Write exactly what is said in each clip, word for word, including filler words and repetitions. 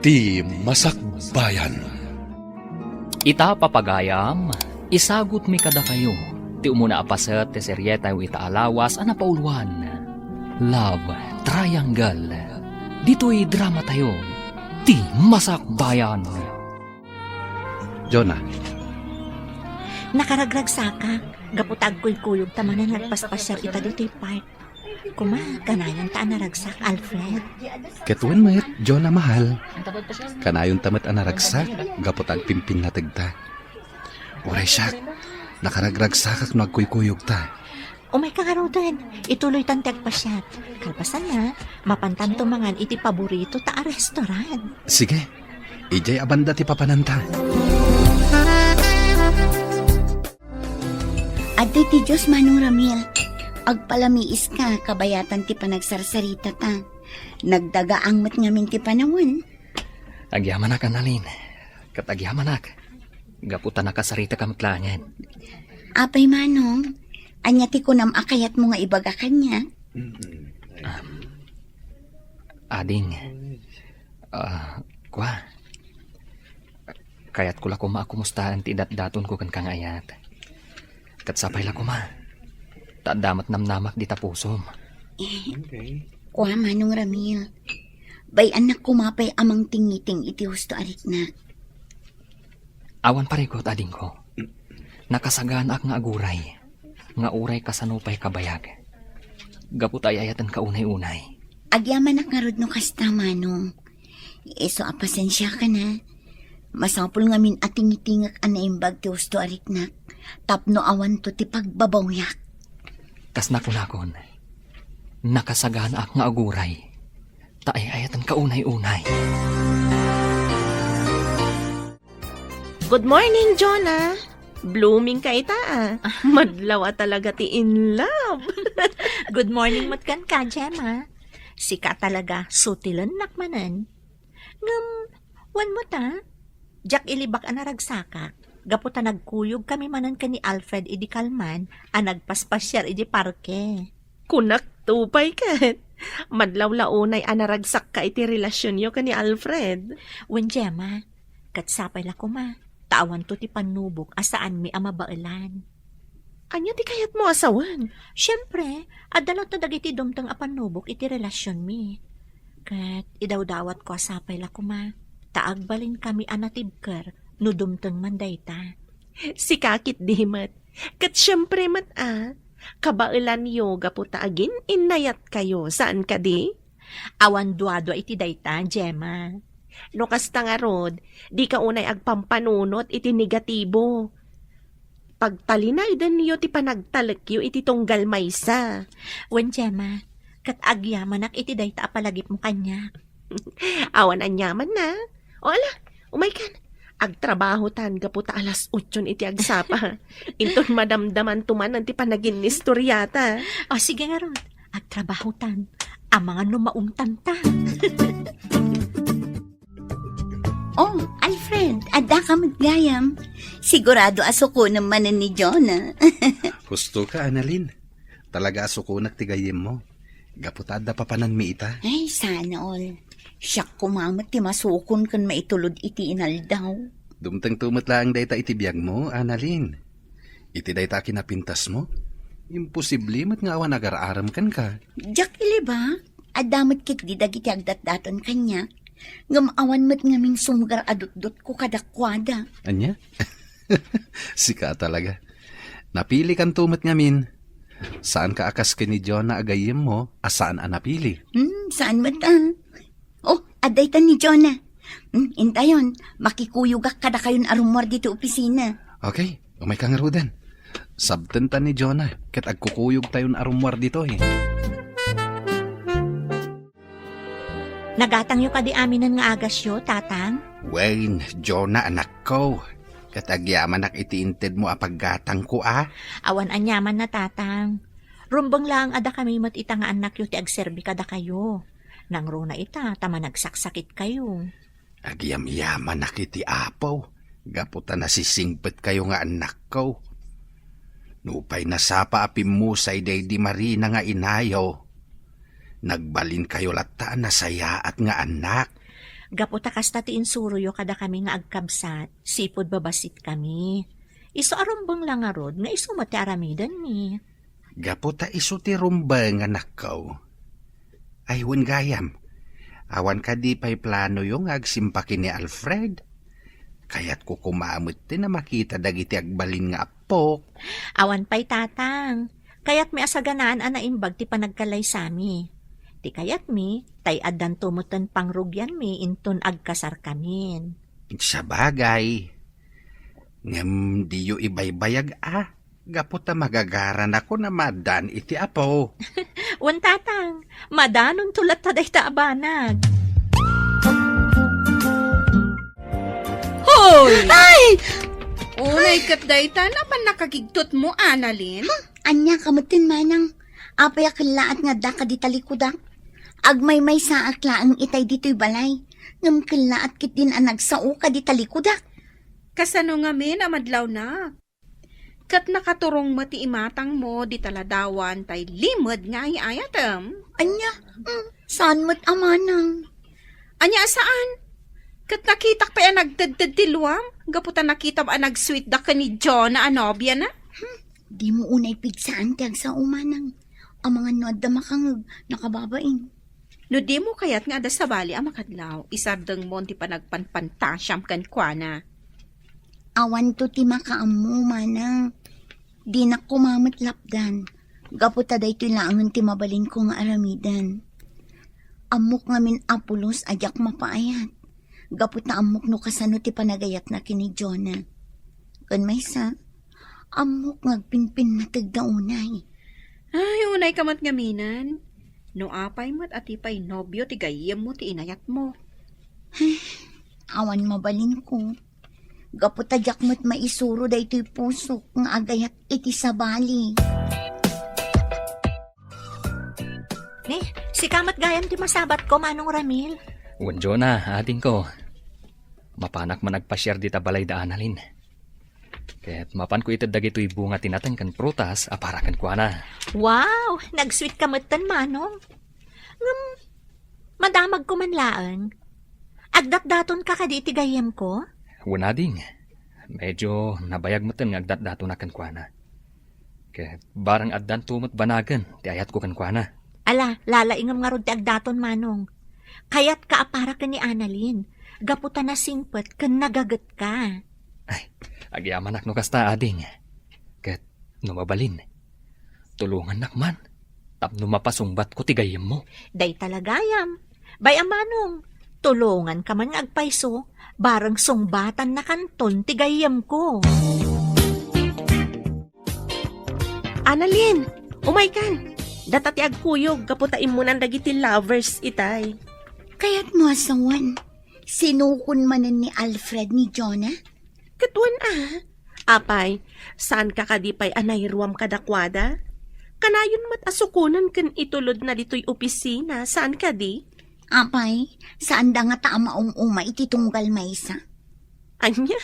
Ti Masakbayan. Ita, papagayam, isagutmi kadakayo ti umuna a paset ti serietayo ita a lawas a napauluan, Love Triangle. Ditoy dramatayo, Ti Masakbayan. Jonah. Nakaragragsakak, gapu ta agkuykuyogta manen nga agpaspasiar ita ditoy park. Kuma, kanayon ta a naragsak, Alfred. Ket wen met, Jonah mahal. Kanayonta met a naragsak, gapu ta agpimpinnategta. Uray siak, nakaragragsakak no agkuykuyogta. Umayka ngaruden, ituloytan ti agpasiar. Kalpasanna, mapantanto mangan iti paboritota a restaurant. Sige, idiay a banda ti papananta. Adda ti Dios, Manong Ramil. Agpalamiiska, kabayatan ti panagsarsaritata. Nagdagaang met ngamin ti panawen. Agyamanak, Annalyn. Ket agyamanak. Gapu ta nakasaritakami met laengen. Apay, Manong, ania ti kunam a kayatmo nga ibaga kaniak? Um, ading, ah, kua, kayatko la koma a kumustaen ti idatdatonko kenka nga ayat. Ket sapay la koma, ta adda met namnamak dita pusom. Eh, Okay. Kua, Manong Ramil, bay-annak koma pay a mangtingiting iti husto a riknak. Awan parikut, adingko. Nakasaganaak nga aguray, nga uray kasano pay kabayag. Gapu ta ay-ayatenka unay-unay. Agyamanak ngarud no kasta, Manong. Isu a pasensiakan a. Masapul ngamin a tingitingek a naimbag ti husto a riknak, tapno awanto ti pagbabawyak. Kas nakunakon, nakasaganaak nga aguray, ta ay-ayatenka unay-unay. Good morning, Jonah. Blooming ka ita, ah. Madlaw a talaga ti in love. Good morning met kenka, Gemma. Sika talaga, sutilennak manen. Ngem, wen mo ta? Diak ilibak a naragsakak. Gapu ta nagkuyog kami manen ken ni Alfred idi kalman a nagpaspasiar idi parke. Kunak to pay ket. Madlaw la unay a naragsakka iti relasionyo ken ni Alfred. Wen, Gemma, ket sapay la koma, ta awanto ti pannubok a saanmi a mabaelan. Ania ti kayatmo a sawen? Siempre, adda latta dagiti dumteng a pannubok iti relasionmi. Ket idawdawatko a sapay la koma, ta agbalinkami a natibker no dumteng man dayta. Sika ketdi met. Ket siempre met a, kabaelanyo gapu ta agin-innayatkayo, saan kadi? Awan duadua iti dayta, Gemma. No kasta ngarud, dika unay agpampanunot iti negatibo. Pagtalinaydenyo ti panagtalekyo iti tunggal maysa. Wen, Gemma, ket agyamanak iti dayta a palagipmo kaniak. Awan aniamanna. O ala, umaykan. Agtrabahotan gapu ta alas otson iti agsapa. Inton madamdamanto manen ti panaginnistoriata. O, sige ngarud. Agtrabahotan. Amangan no maungtanta. Oh, Alfred, adda ka met gayam. Sigurado a sukonem manen ni Jonah. Husto ka, Annalyn. Talaga a sukonak ti gayyemmo. Gapu ta adda papananmi ita. Ay, sana all. Siak koma met ti masukon ken maitulod iti inaldaw. Dumtengto met laeng dayta iti biagmo, Annalyn. Iti dayta a kinapintasmo, imposible met nga awan agar-arem kenka. Diak iliba, adda met ketdi dagiti agdatdaton kaniak, ngem awan met ngamin sumgar a dutdotko kadakuada. Ania? Sika talaga. Napilikanto met ngamin. Saanka a kas ken ni Jonah a gayyemmo a saan a napili. Hmm, saan met a? Oh, adda ita ni Jonah. Hmm, intayon, makikuyogak kadakayon a rummuar ditoy opisina. Okay, umayka ngaruden. Sabtenta ni Jonah, ket agkukuyogtayon a rummuar ditoy. Nagatangyo kadi aminen nga agasyo, Tatang? Wen, Jonah, anakko. Ket agyamanak iti intedmo a paggatangko, a? Awan aniamanna, Tatang. Rumbeng laeng a dakami met ita nga annakyo ti agserbi kadakayo. Nangruna ita ta managsaksakitkayo. Agyamyamanak iti Apo, gapu ta nasisingpetkayo nga annakko. Nupay nasapa a pimmusay daydi Marina nga inayo, nagbalinkayo latta a nasayaat nga annak. Gapu ta kasta ti insuroyo kadakami nga agkabsat, sipud babasitkami. Isu a rumbeng la ngarud nga isu met ti aramidenmi. Gapu ta isu ti rumbeng, anakko. Ay, wen gayam. Awan kadi pay planoyo nga agsimpa ken ni Alfred? Kayatko koma met ti a makita dagiti agbalin nga appok. Awan pay, tatang. Kayatmi a saganaan a naimbag ti panagkalaysami. Ti kayatmi, tay addanto metten pangrugianmi inton agkasarkamin. Sabagay. Ngem diyo ibaybayag a, gapu ta magagaranakon a maaddaan iti apo. Wen, tatang, madanonto latta dayta a banag. Hoy! Ay! Unay ket dayta, napan nakagigtotmo, Annalyn? Ania ka metten, manang? Apay a kellaat nga adda ka dita likudak? Agmaymaysaak laeng itay ditoy balay. Ngem kellaat ketdin a nagsao ka dita likudak. Kasano ngamin a madlawnak? Ket nakaturong met ti imatangmo dita ladawan tay limed nga ay-ayatem. Ania? Hmm, saan met a manang? Ania a saan? Ket nakitak pay a nagtedted ti luam, gapu ta nakitam a nagsuitda ken ni Jonah a nobiana. Hmm, dimo unay pigsaan ti agsao, manang. Amangan no adda makangeg, nakababain. No dimo kayat nga adda sabali a makadlaw, isardengmon ti panagpanpantasiam kenkuana. Awanto ti makaammo, manang. Dinak koma met lapdan, gapu ta daytoy laengen ti mabalinko nga aramiden. Ammok ngamin a pulos a diak mapaayat, gapu ta ammok no kasano ti panagayatna ken ni Jonah. Ken maysa, ammok nga agpinpinnategda unay. Ay, unay ka met ngaminen. No apay met a ti pay nobio ti gayyemmo ti inayatmo. Awan mabalinko. Gapu ta diak met maisuro daytoy pusok nga agayat iti sabali. Ni, sika met gayam ti masabatko, Manong Ramil. Wen, Jonah, adingko. Mapanak man agpasiar dita balay da Annalyn. Ket mapanko ited dagitoy bunga ti nateng ken prutas a para kenkuana. Wow! Nagsuit ka metten, Manong. Ngem, madamagko man laeng. Agdatdaton ka kadi iti gayyemko? Wen, ading. Medyo nabayag metten nga agdatdatonak kenkuana. Ket bareng addanto met banagen ti ayatko kenkuana. Ala, lalaingem ngarud ti agdaton, Manong. Kayatka a para ken ni Annalyn, gapu ta nasingpet ken nagagetka. Ay, agyamanak no kasta, ading. Ket no mabalin, tulongannak man tapno mapasungbatko ti gayyemmo. Dayta la gayam. Bay a Manong, tulonganka man nga agpayso, bareng sungbatannakanton ti gayyemko. Annalyn, umaykan. Data ti agkuyog gapu ta immunan dagiti lovers itay. Kayatmo a sawen, sinukon manen ni Alfred ni Jonah? Ket wen a. Apay, saan ka kadi pay a nairuam kadakuada? Kanayon met a sukonen ken itulodna ditoy opisina, saan kadi? Apay, saan da ngata a maum-uma iti tunggal maysa? Ania?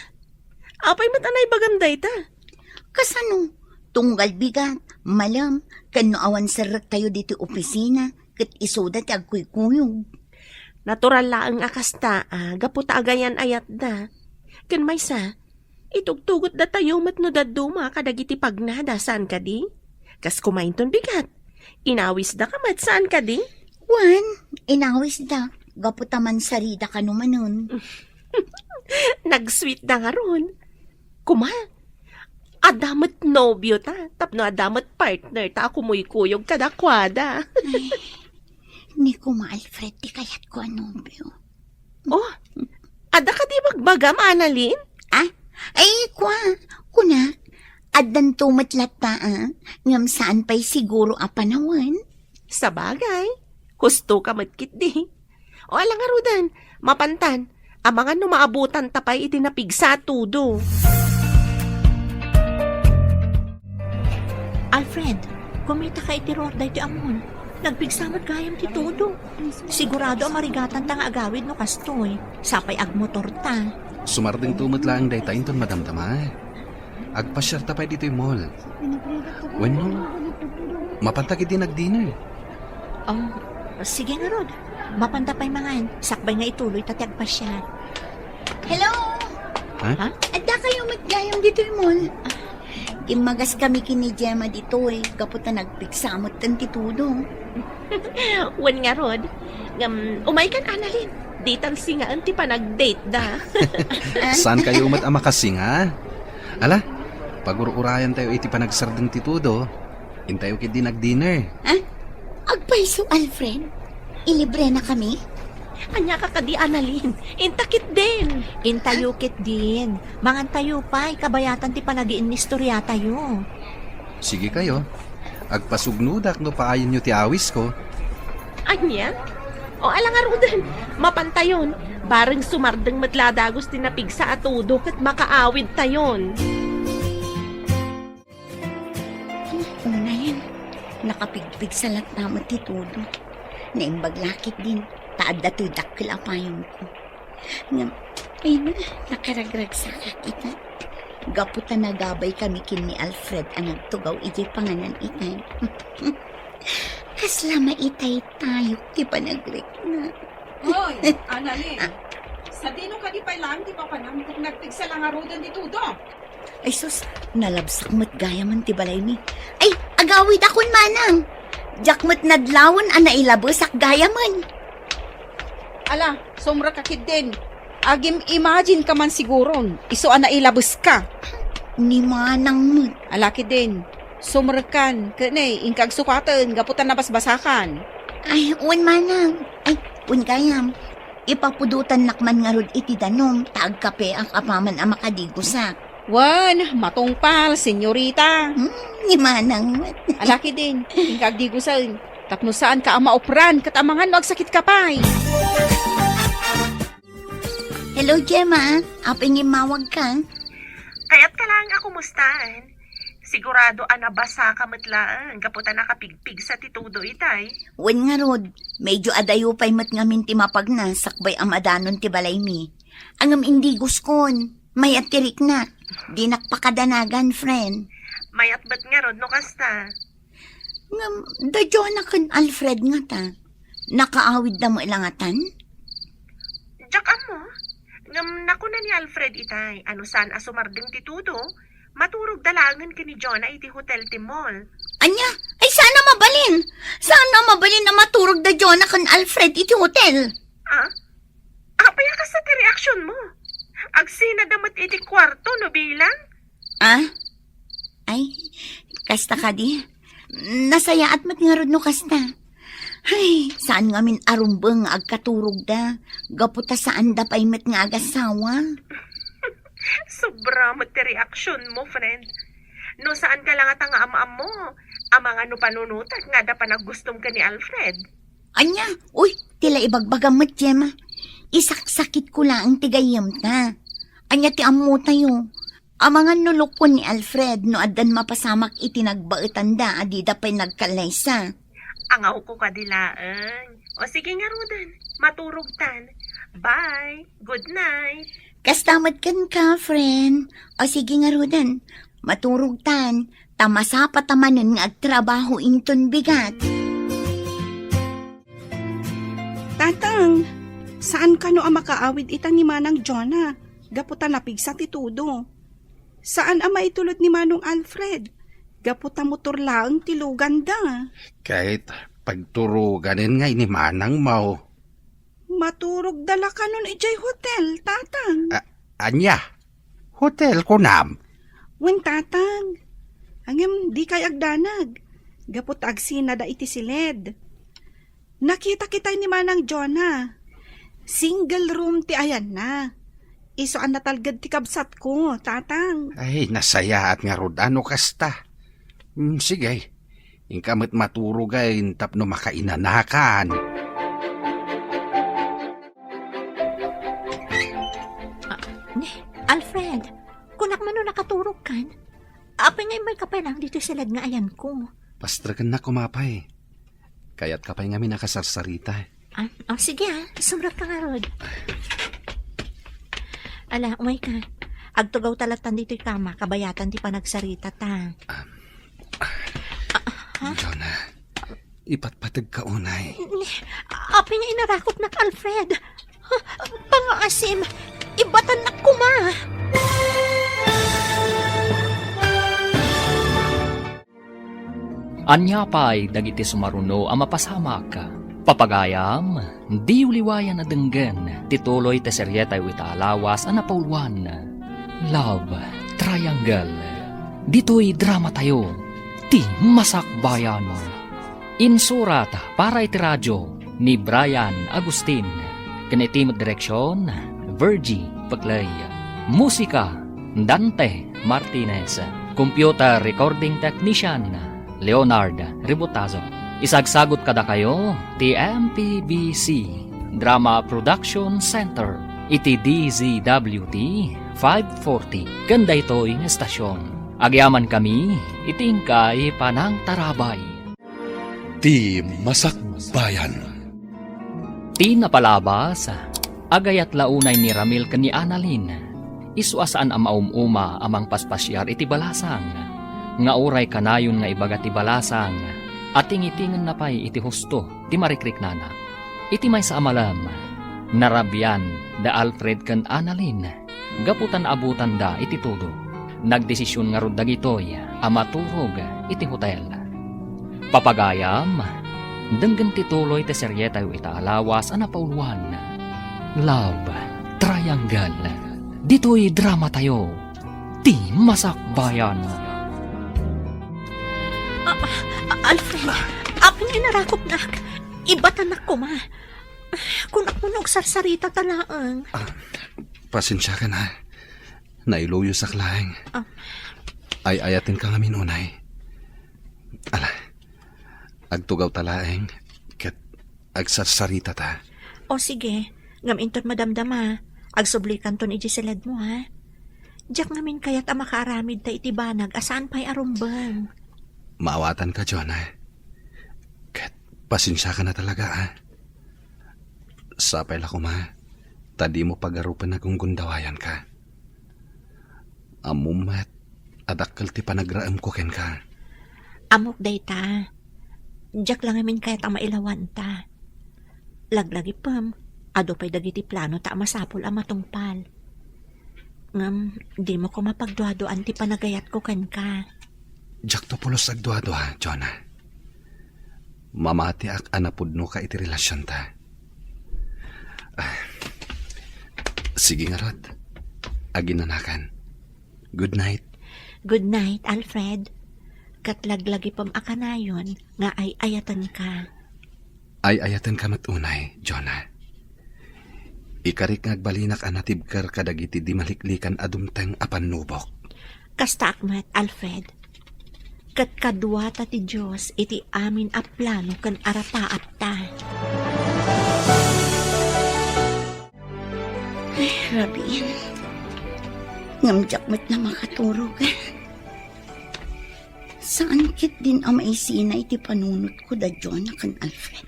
Apay met a naibagam dayta? Kasano? Tunggal bigat, malem, ken no awan serrektayo ditoy opisina, ket isuda ti agkuykuyog. Natural laeng a kasta, a, gapu ta agayan-ayatda. Ken maysa, itugtugot datayo met no dadduma kadagiti pagnada, saan kadi? Kas kumainton bigat. Inawisda ka met, saan kadi? Wen, inawisda. Gapu ta mansarida kano manen. Nagsuitda ngarud. Kuma, adda met nobio ta, tapno adda met partner ta a kumuykuyog kadakuada. Ay, ni kuma Alfred ti kayatko a nobio. Oh, adda kadi bagbagam, Annalyn? Ah? Ay, kua, kuna, addanto met latta, a, ngem saan pay siguro a panawen. Sabagay, husto ka met ketdi. O, ala ngaruden, mapantan, amangan no maabutanta pay iti napigsa a todo. Alfred, kumita ka iti ruar daytoy a mall. Nagpigsa met gayam ti todo. Sigurado a marigatanta nga agawid no kastoy. Sapay agmotorta. Sumardengto met laeng dayta inton madamdama. Agpasiarta pay ditoy mall. Wenno, mapanta ketdi nag-dinner. Ah, Sige ngarud, mapanta pay mangan, sakbay nga ituloyta ti agpasiar. Hello! Ha? Ha? Adda kayo met gayam ditoy mall? Timmagas kami ken ni Gemma ditoy, gapu ta nagpigsa metten ti Todo. Wen ngarud, ngem, umaykan, Annalyn. Ditan singaen ti panagdate da. Saan kayo met a makasinga? Ala, pagur-urayan tayo iti panagsardeng ti Todo. Intayo ketdi nag-dinner. Ha? Agpayso, Alfred? Ilibre na kami? Ania ka kadi, Annalyn? Inta ketdin. Intayo ketdin. Mangan tayo pay, kabayatan ti panagiinnistoriatayo. Sige kayo. Agpasugnodak no paayenyo ti awisko. Ania? O, ala ngaruden, mapantayon. Bareng sumardeng met la dagus ti napigsa a Todo ket makaawidtayon. Unayen, nakapigpigsa latta met ti Todo. Naimbag la ketdin, ta adda toy dakkel a payongko. Ngem, ay na, nakaragragsakak ita. Gapu ta nagabay kami ken ni Alfred a nagtugaw idiay panganan itay. Kasla maitaytayok ti panagrikna. Hoy, Annalyn, sadino kadi pay laeng ti papanam ket nagpigsa la ngaruden ti Todo? Ay sus, nalabsak met gayamen ti balaymi. Ay, agawidakon manang. Diak met nadlawen a nailabesak gayamen. Ala, sumrek ka ketdin. Agim-imagine ka man siguron, isu a nailabeska. Ni manang met. Ala ketdin, sumrekkan, ket ne, inka agsukaten gapu ta nabasbasakan. Ay, wen manang. Ay, wen gayam. Ipapudotannak man ngarud iti danum, ta agkapeak apaman a makadigusak. Wen, matungpal, senyorita. Hmm, ni manang met. Ala ketdin, inka agdigusen, tapno saanka a maupran ket amangan no agsakitka pay. Hello, Gemma. Apay nga immawagka? Kayatka laeng a kumustaen. Sigurado a nabasaka met laeng gapu ta nakapigpigsa ti Todo itay. Wen ngarud, medyo adayo pay met ngamin ti mapagna sakbay a madanon ti balaymi. Ngem indiguskon, mayat ti riknak. Dinak pakadanagan, friend. Mayat met ngarud no kasta. Ngem, da Jonah ken Alfred ngata, nakaawidda met la ngatan? Diak ammo. Ngem nakuna ni Alfred itay, a no saan a sumardeng ti Todo, maturogda laengen ken ni Jonah iti hotel ti mall. Ania? Ay, saan a mabalin? Saan a mabalin a maturogda Jonah ken Alfred iti hotel? Ah? Apay a kasta ti reaksionmo? Agsinada met iti kuarto no bilang? Ah? Ay, kasta kadi. Nasayaat met ngarud no kasta. Ay, saan ngamin a rumbeng nga agkaturogda, gapu ta saanda pay met nga agasawa. Sobra met ti reaksionmo, friend. No saanka la ngata nga am-ammo, amangan no panunotek nga adda panaggustom ken ni Alfred. Ania? Uy, ti la ibagbagam met, Gemma. Isaksakitko laeng ti gayyemta. Ania ti ammotayo? Amangan no lukon ni Alfred no addan mapasamak iti nagbaetanda a dida pay nagkallaysa. Angawko kadi laeng. O sige ngaruden, maturogtan. Bye. Good night. Kasta met kenka, friend. O sige ngaruden, maturogtan. Ta masapata manen nga agtrabaho inton bigat. Tatang, saan kano a makaawid ita ni Manang Jonah, gapu ta napigsa ti Todo. Saan a maitulod ni Manong Alfred, gapu ta motor laeng ti luganda. Ket pagturoganen ngay ni Manang Mau. Maturogda la kanon idiay hotel, Tatang. A-, ania? Hotel, kunam? Wen, Tatang. Ngem, dikay agdanag. Gapu ta agsinada iti siled. Nakita kitay ni Manang Jonah. Single room ti ayanna. Isu a natalged ti kabsatko, Tatang. Ay, nasayaat ngarud a no kasta. Hmm, sige. Inka met maturogay tapno makainanakan. Ah, ne, Alfred, kunak man no nakaturogkan? Apay nga immayka pay laeng ditoy siled nga ayanko? Pastrekennak koma pay. Kayatka pay ngamin a kasarsarita. Ah, oh, sige ah, sumrekka ngarud. Ala, umayka. Agtugawta lattan ditoy kama, kabayatan ti panagsaritata. Ah, ha? Jonah, ipatpategka unay. Apay nga inarakupnak, Alfred? Pangaasim, ibatannak koma. Ania pay dagiti sumaruno a mapasamak? Papagayam, diyo liwayan a denggen ti tuloy ti serietayo ita a lawas a napauluan, Love Triangle. Ditoy dramatayo, ti Masakbayan. Insurat para iti radio ni Brian Agustin, ken iti met direksion, Virgie Pecley. Musika, Dante Martinez. Computer recording technician, Leonard Ributazo. Isagsagut kadakayo ti M P B C Drama Production Center iti D Z W T five forty ken daytoy nga estasion. Agyamankami iti inkay panangtarabay. Ti Masakbayan. Ti napalabas, agayat la unay ni Ramil ken ni Annalyn. Isu a saan a maum-uma a mangpaspasiar iti balasang, nga uray kanayon nga ibaga ti balasang, atingitingenna pay iti husto ti marikriknana. Iti maysa a malem, narabian da Alfred ken Annalyn gapu ta naabutanda iti tudo. Nagdesision ngarud dagitoy a maturog iti hotel. Papagayam, denggen ti tuloy ti serietayo ita a lawas a napauluan, Love Triangle. Ditoy dramatayo, ti Masakbayan. Ah, ah, Alfred, apay nga inarakupnak? Ibatannak koma. Kunak mo no agsarsarita ta laeng. Ah, pasensiakan, ha. Nailuyosak laeng. Ah. Ay-ayatenka ngamin unay. Ala, agtugawta laeng, ket agsarsaritata. O sige, ngem inton madamdama, agsublikanton idiay siledmo, ha? Diak ngamin kayat a makaaramidta iti banag a saan pay a rumbeng. Maawatanka, Jonah. Ket pasensiakan a talaga, ha. Sapay la koma, ta dimo pagarupen a gunggundawayanka. Ammom met a dakkel ti panagraemko kenka. Ammok dayta. Diak la ngamin kayat a mailawanta. Laglagipem, adu pay dagiti planota a masapul a matungpal. Ngem, dimo koma pagduaduaan ti panagayatko kenka. Diakto pulos agduadua, Jonah. Mamatiak a napudnoka iti relasionta. Ah, sige ngarud, aginanakan. Good night. Good night, Alfred. Ket laglagipem a kanayon nga ay-ayatenka. Ay-ayatenka met unay, Jonah. Ikarik nga agbalinak a natibker kadagiti di maliklikan a dumteng a pannubok. Kastaak met, Alfred. Ket kaduata ti Dios iti amin a plano ken arapaatta. Ay, rabiin. Ngem diak met la makaturog. Saan ketdin a maisina iti panunotko da Jonah ken Alfred.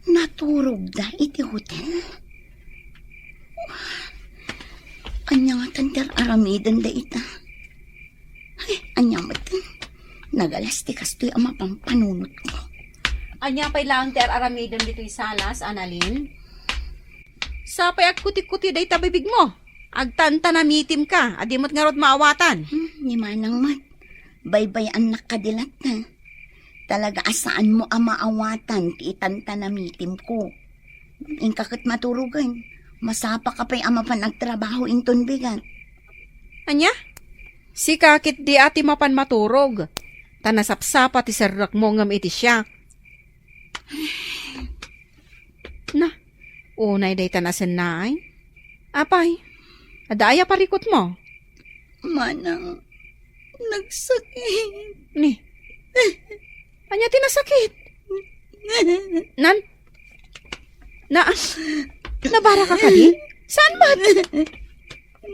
Naturogda iti hotel? Ania ngatan ti ar-aramidenda ita? Ay, ania met? Nagalas ti kastoy a mapan panunotko. Ania pay laeng ti ar-aramidem ditoy salas, Annalyn? Sapay agkuti-kuti dayta bibigmo. Agtantanamitimka, a di met ngarud maawatan. Hmm, ni manang met. Baybay-annak kadi latta. Talaga a saanmo a maawatan ti itantanamitimko. Inka ket maturogen. Masapaka pay a mapan agtrabaho inton bigat. Ania? Sika ketdi a ti mapan maturog. Ta nasapsapa ti serrekmo ngem iti siak. Na, unay dayta nasennaay. Apay, adda aya parikutmo? Manang, nagsakit. Ni, ania ti nasakit? Nan, na, nabaraka kadi? Saan met?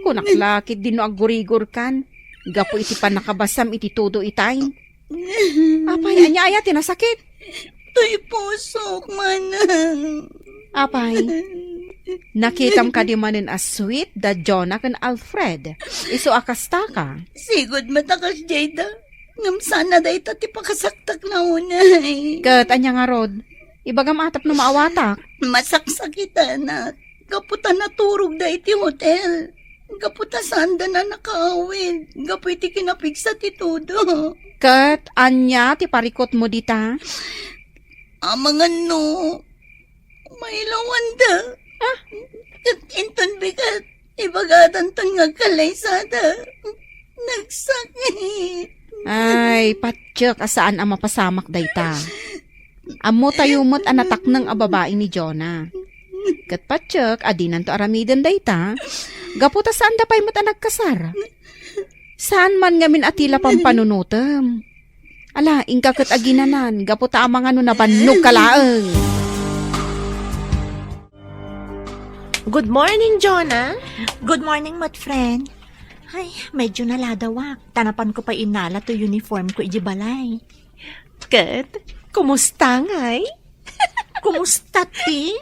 Kunak la ketdin no aggurigorkan gapu iti pannakabasam iti tudo itay. Apay, ania aya ti nasakit? Toy pusok, manang. Apay, nakitam kadi manen a sweet da Jonah ken Alfred. Isu a kastaka. Sigud met a kasdiay da. Ngem saan a dayta ti pakasaktak na unay. Ket ania ngarud? Ibagam a tapno maawatak. Masaksakitanak. Gapu ta naturogda iti hotel. Gapu ta saanda a nakaawid. Gapu iti kinapigsa ti todo. Ket ania ti parikutmo dita? Amangan no mailawanda. Ah? Ket inton bigat, ibagadanton nga agkallaysada. Nagsakit. Ay, patiek a saan a mapasamak dayta. Ammotayo met a natakneng a babai ni Jonah. Ket patiek a dinanto aramiden dayta, gapu ta saanda pay met a nagkasar. Saan man ngamin a ti la pampanunutem. Ala, inka ket aginanan, gapu ta amangan no nabannogka laeng. Good morning, Jonah. Good morning, met friend. Ay, medyo naladawak. Ta napanko pay innala toy uniform ko iti balay. Ket, kumusta ngay? Kumusta ti?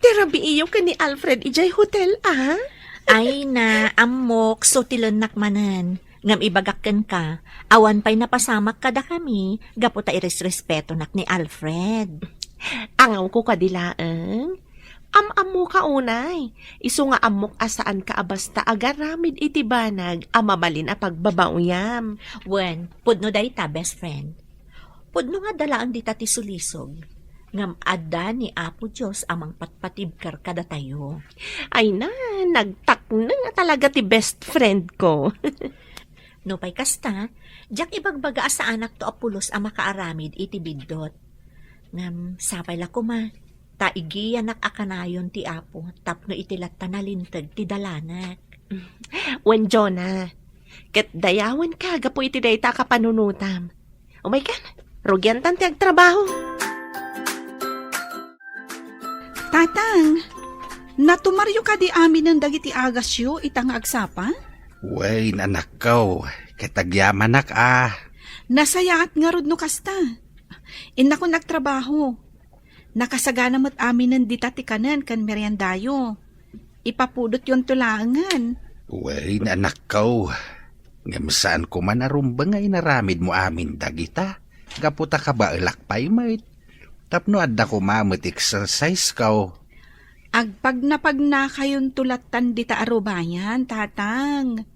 Ti rabiiyo ken ni Alfred idiay hotel, a? Ay na, ammok, sutilennak manen. Ngem ibagak kenka, awan pay napasamak kadakami, gapu ta iresrespetonak ni Alfred. Angawko kadi laeng? Am-ammoka unay, isu nga ammok a saanka a basta agaramid iti banag a mabalin a pagbabaoyam. Wen, pudno dayta, best friend. Pudno nga adda laeng dita ti sulisog, ngem adda ni Apo Dios a mangpatpatibker kadatayo. Ay na, nagtakneng a talaga ti best friend ko. Nupay kasta, diak ibagbaga a saanakto a pulos a makaaramid iti biddut. Ngem sapay la koma, ta igiyanak a kanayon ti Apo tapno iti latta nalinteg ti dalanak. Wen, Jonah, ket dayawenka gapu iti dayta a kapanunotam. Umaykan, rugiantan ti agtrabaho. Tatang, natumaryo kadi aminen dagiti agasyo ita nga agsapa? Wen, anakko, ket agyamanak a. Nasayaat ngarud no kasta. Innakon agtrabaho. Nakasagana met aminen dita ti kanen ken meriendayo. Ipapudotyonto laengen. Wen, anakko. Ngem saanko man a rumbeng nga inaramidmo amin dagita, gapu ta kabaelak pay met. Tapno adda koma met exercise ko. Agpagnapagnakayonto lattan dita a rubayan, Tatang.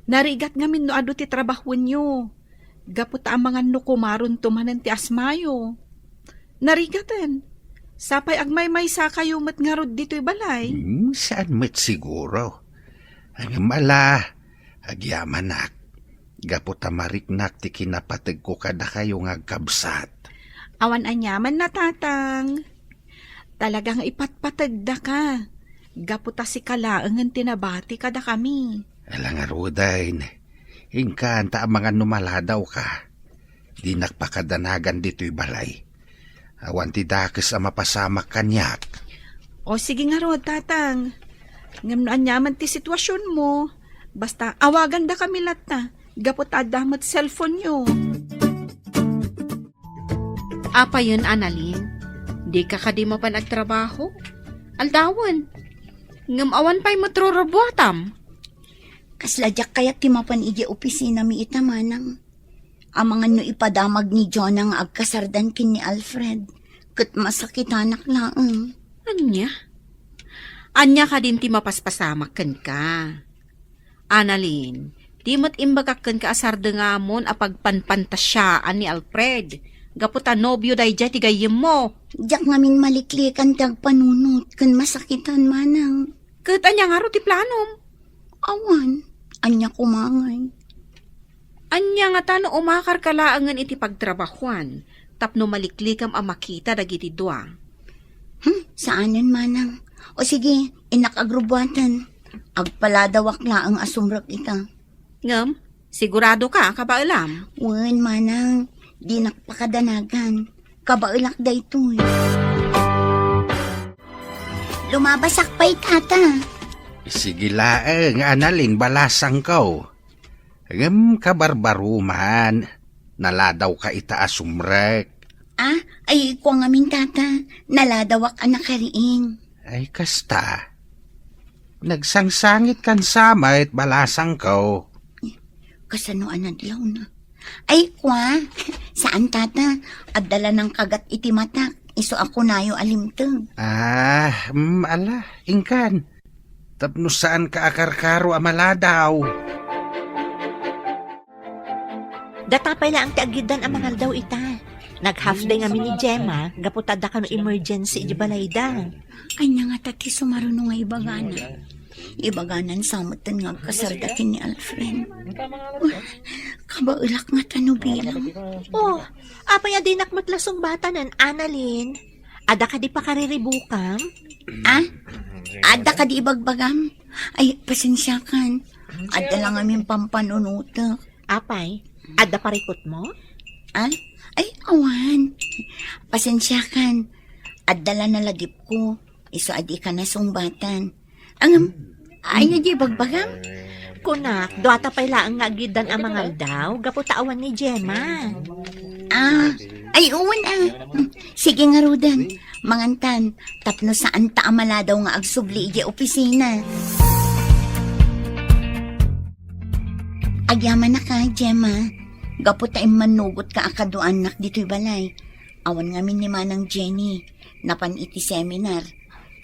Narigat ngamin no adu ti trabahoenyo. Gapu ta amangan no kumaronto manen ti asmayo. Narigaten. Sapay agmaymaysakayo met ngarud ditoy balay. Hmm, saan met siguro. Ngem ala, agyamanak. Gapu ta mariknak ti kinapategko kadakayo nga agkabsat. Awan aniaman na, Tatang. Talaga nga ipatpategdaka. Gapu ta sika laengen ti nabati kadakami. Ala ngaruden, inkan ta amangan no maladawka. Dinak pakadanagan ditoy balay. Awan ti dakes a mapasamak kaniak. O, sige ngarud, Tatang. Ngem no aniaman ti situasionmo, basta awagandakami latta, gapu ta adda met cellphone-yo. Apayen, Annalyn, dika kadi mapan agtrabaho? Aldawen. Ngem awan pay met rurubbuatam. Kasla diak kayat ti mapan idiay opisinami ita, manang. Amangan no ipadamag ni Jonah nga agkasardan ken ni Alfred, ket masakitanak laeng. Ania? Ania kadin ti mapaspasamak kenka? Annalyn, di met imbagak kenka a sardengamon a pagpanpantasiaan ni Alfred, gapu ta nobio daydiay ti gayyemmo. Diak ngamin maliklikan ti agpanunot ken masakitan, manang. Ket ania ngarud ti planom? Awan, ania koma ngay? Ania ngata no umakarka laengen iti pagtrabahuan tapno maliklikam a makita dagiti dua? Hmm, saanen, manang. O sige, innak agrubbuaten. Agpaladawak laeng a sumrek ita. Ngem, siguradoka a kabaelam? Wen, manang. Dinak pakadanagan. Kabaelak daytoy. Lumabasak pay, tata. Sige laeng, Annalyn, balasangko. Ngem kabarbaroman, naladawka ita a sumrek. Ah, ay, kua ngamin, tata. Naladawak a nakariing. Ay, kasta. Nagsangsangitkan sa met, balasangko. Kasano a nadlawna? Ay, kua, saan, tata? Adda la nangkagat iti matak, isu a kunayo a limteg. Ah, mm, ala, inkan. Tapno saanka a karkaro a maladaw. Data pay laeng ti aggiddan a mangaldaw ita. Nag-half day ngamin ni Gemma, gapu ta adda kano emergency iti balayda. Ania ngata ti sumaruno nga ibagana? Ibaganan sa metten nga agkasarda ken ni Alfred. Kabaelak ngata no bilang. Oh, apay a dinak met la sungbatanen, Annalyn? Adda kadi pakariribukam? Ah? Adda kadi ibagbagam? Ay, pasensiakan. Adda la ngamin pampanunotek. Apay, adda parikutmo? Ah? Ay, awan. Pasensiakan. Adda la naladipko. Isu a dika nasungbatan. Ngem, ania ti ibagbagam? Kunak, duata pay laeng nga aggiddan a mangaldaw, gapu ta awan ni Gemma. Ah, ay, wen, ah. Sige ngaruden, mangantan, tapno saanta a maladaw nga agsubli idiay opisina. Agyamanak, Gemma, gapu ta immannugotka a kaduaannak ditoy balay. Awan ngamin ni Manang Jenny, napan iti seminar,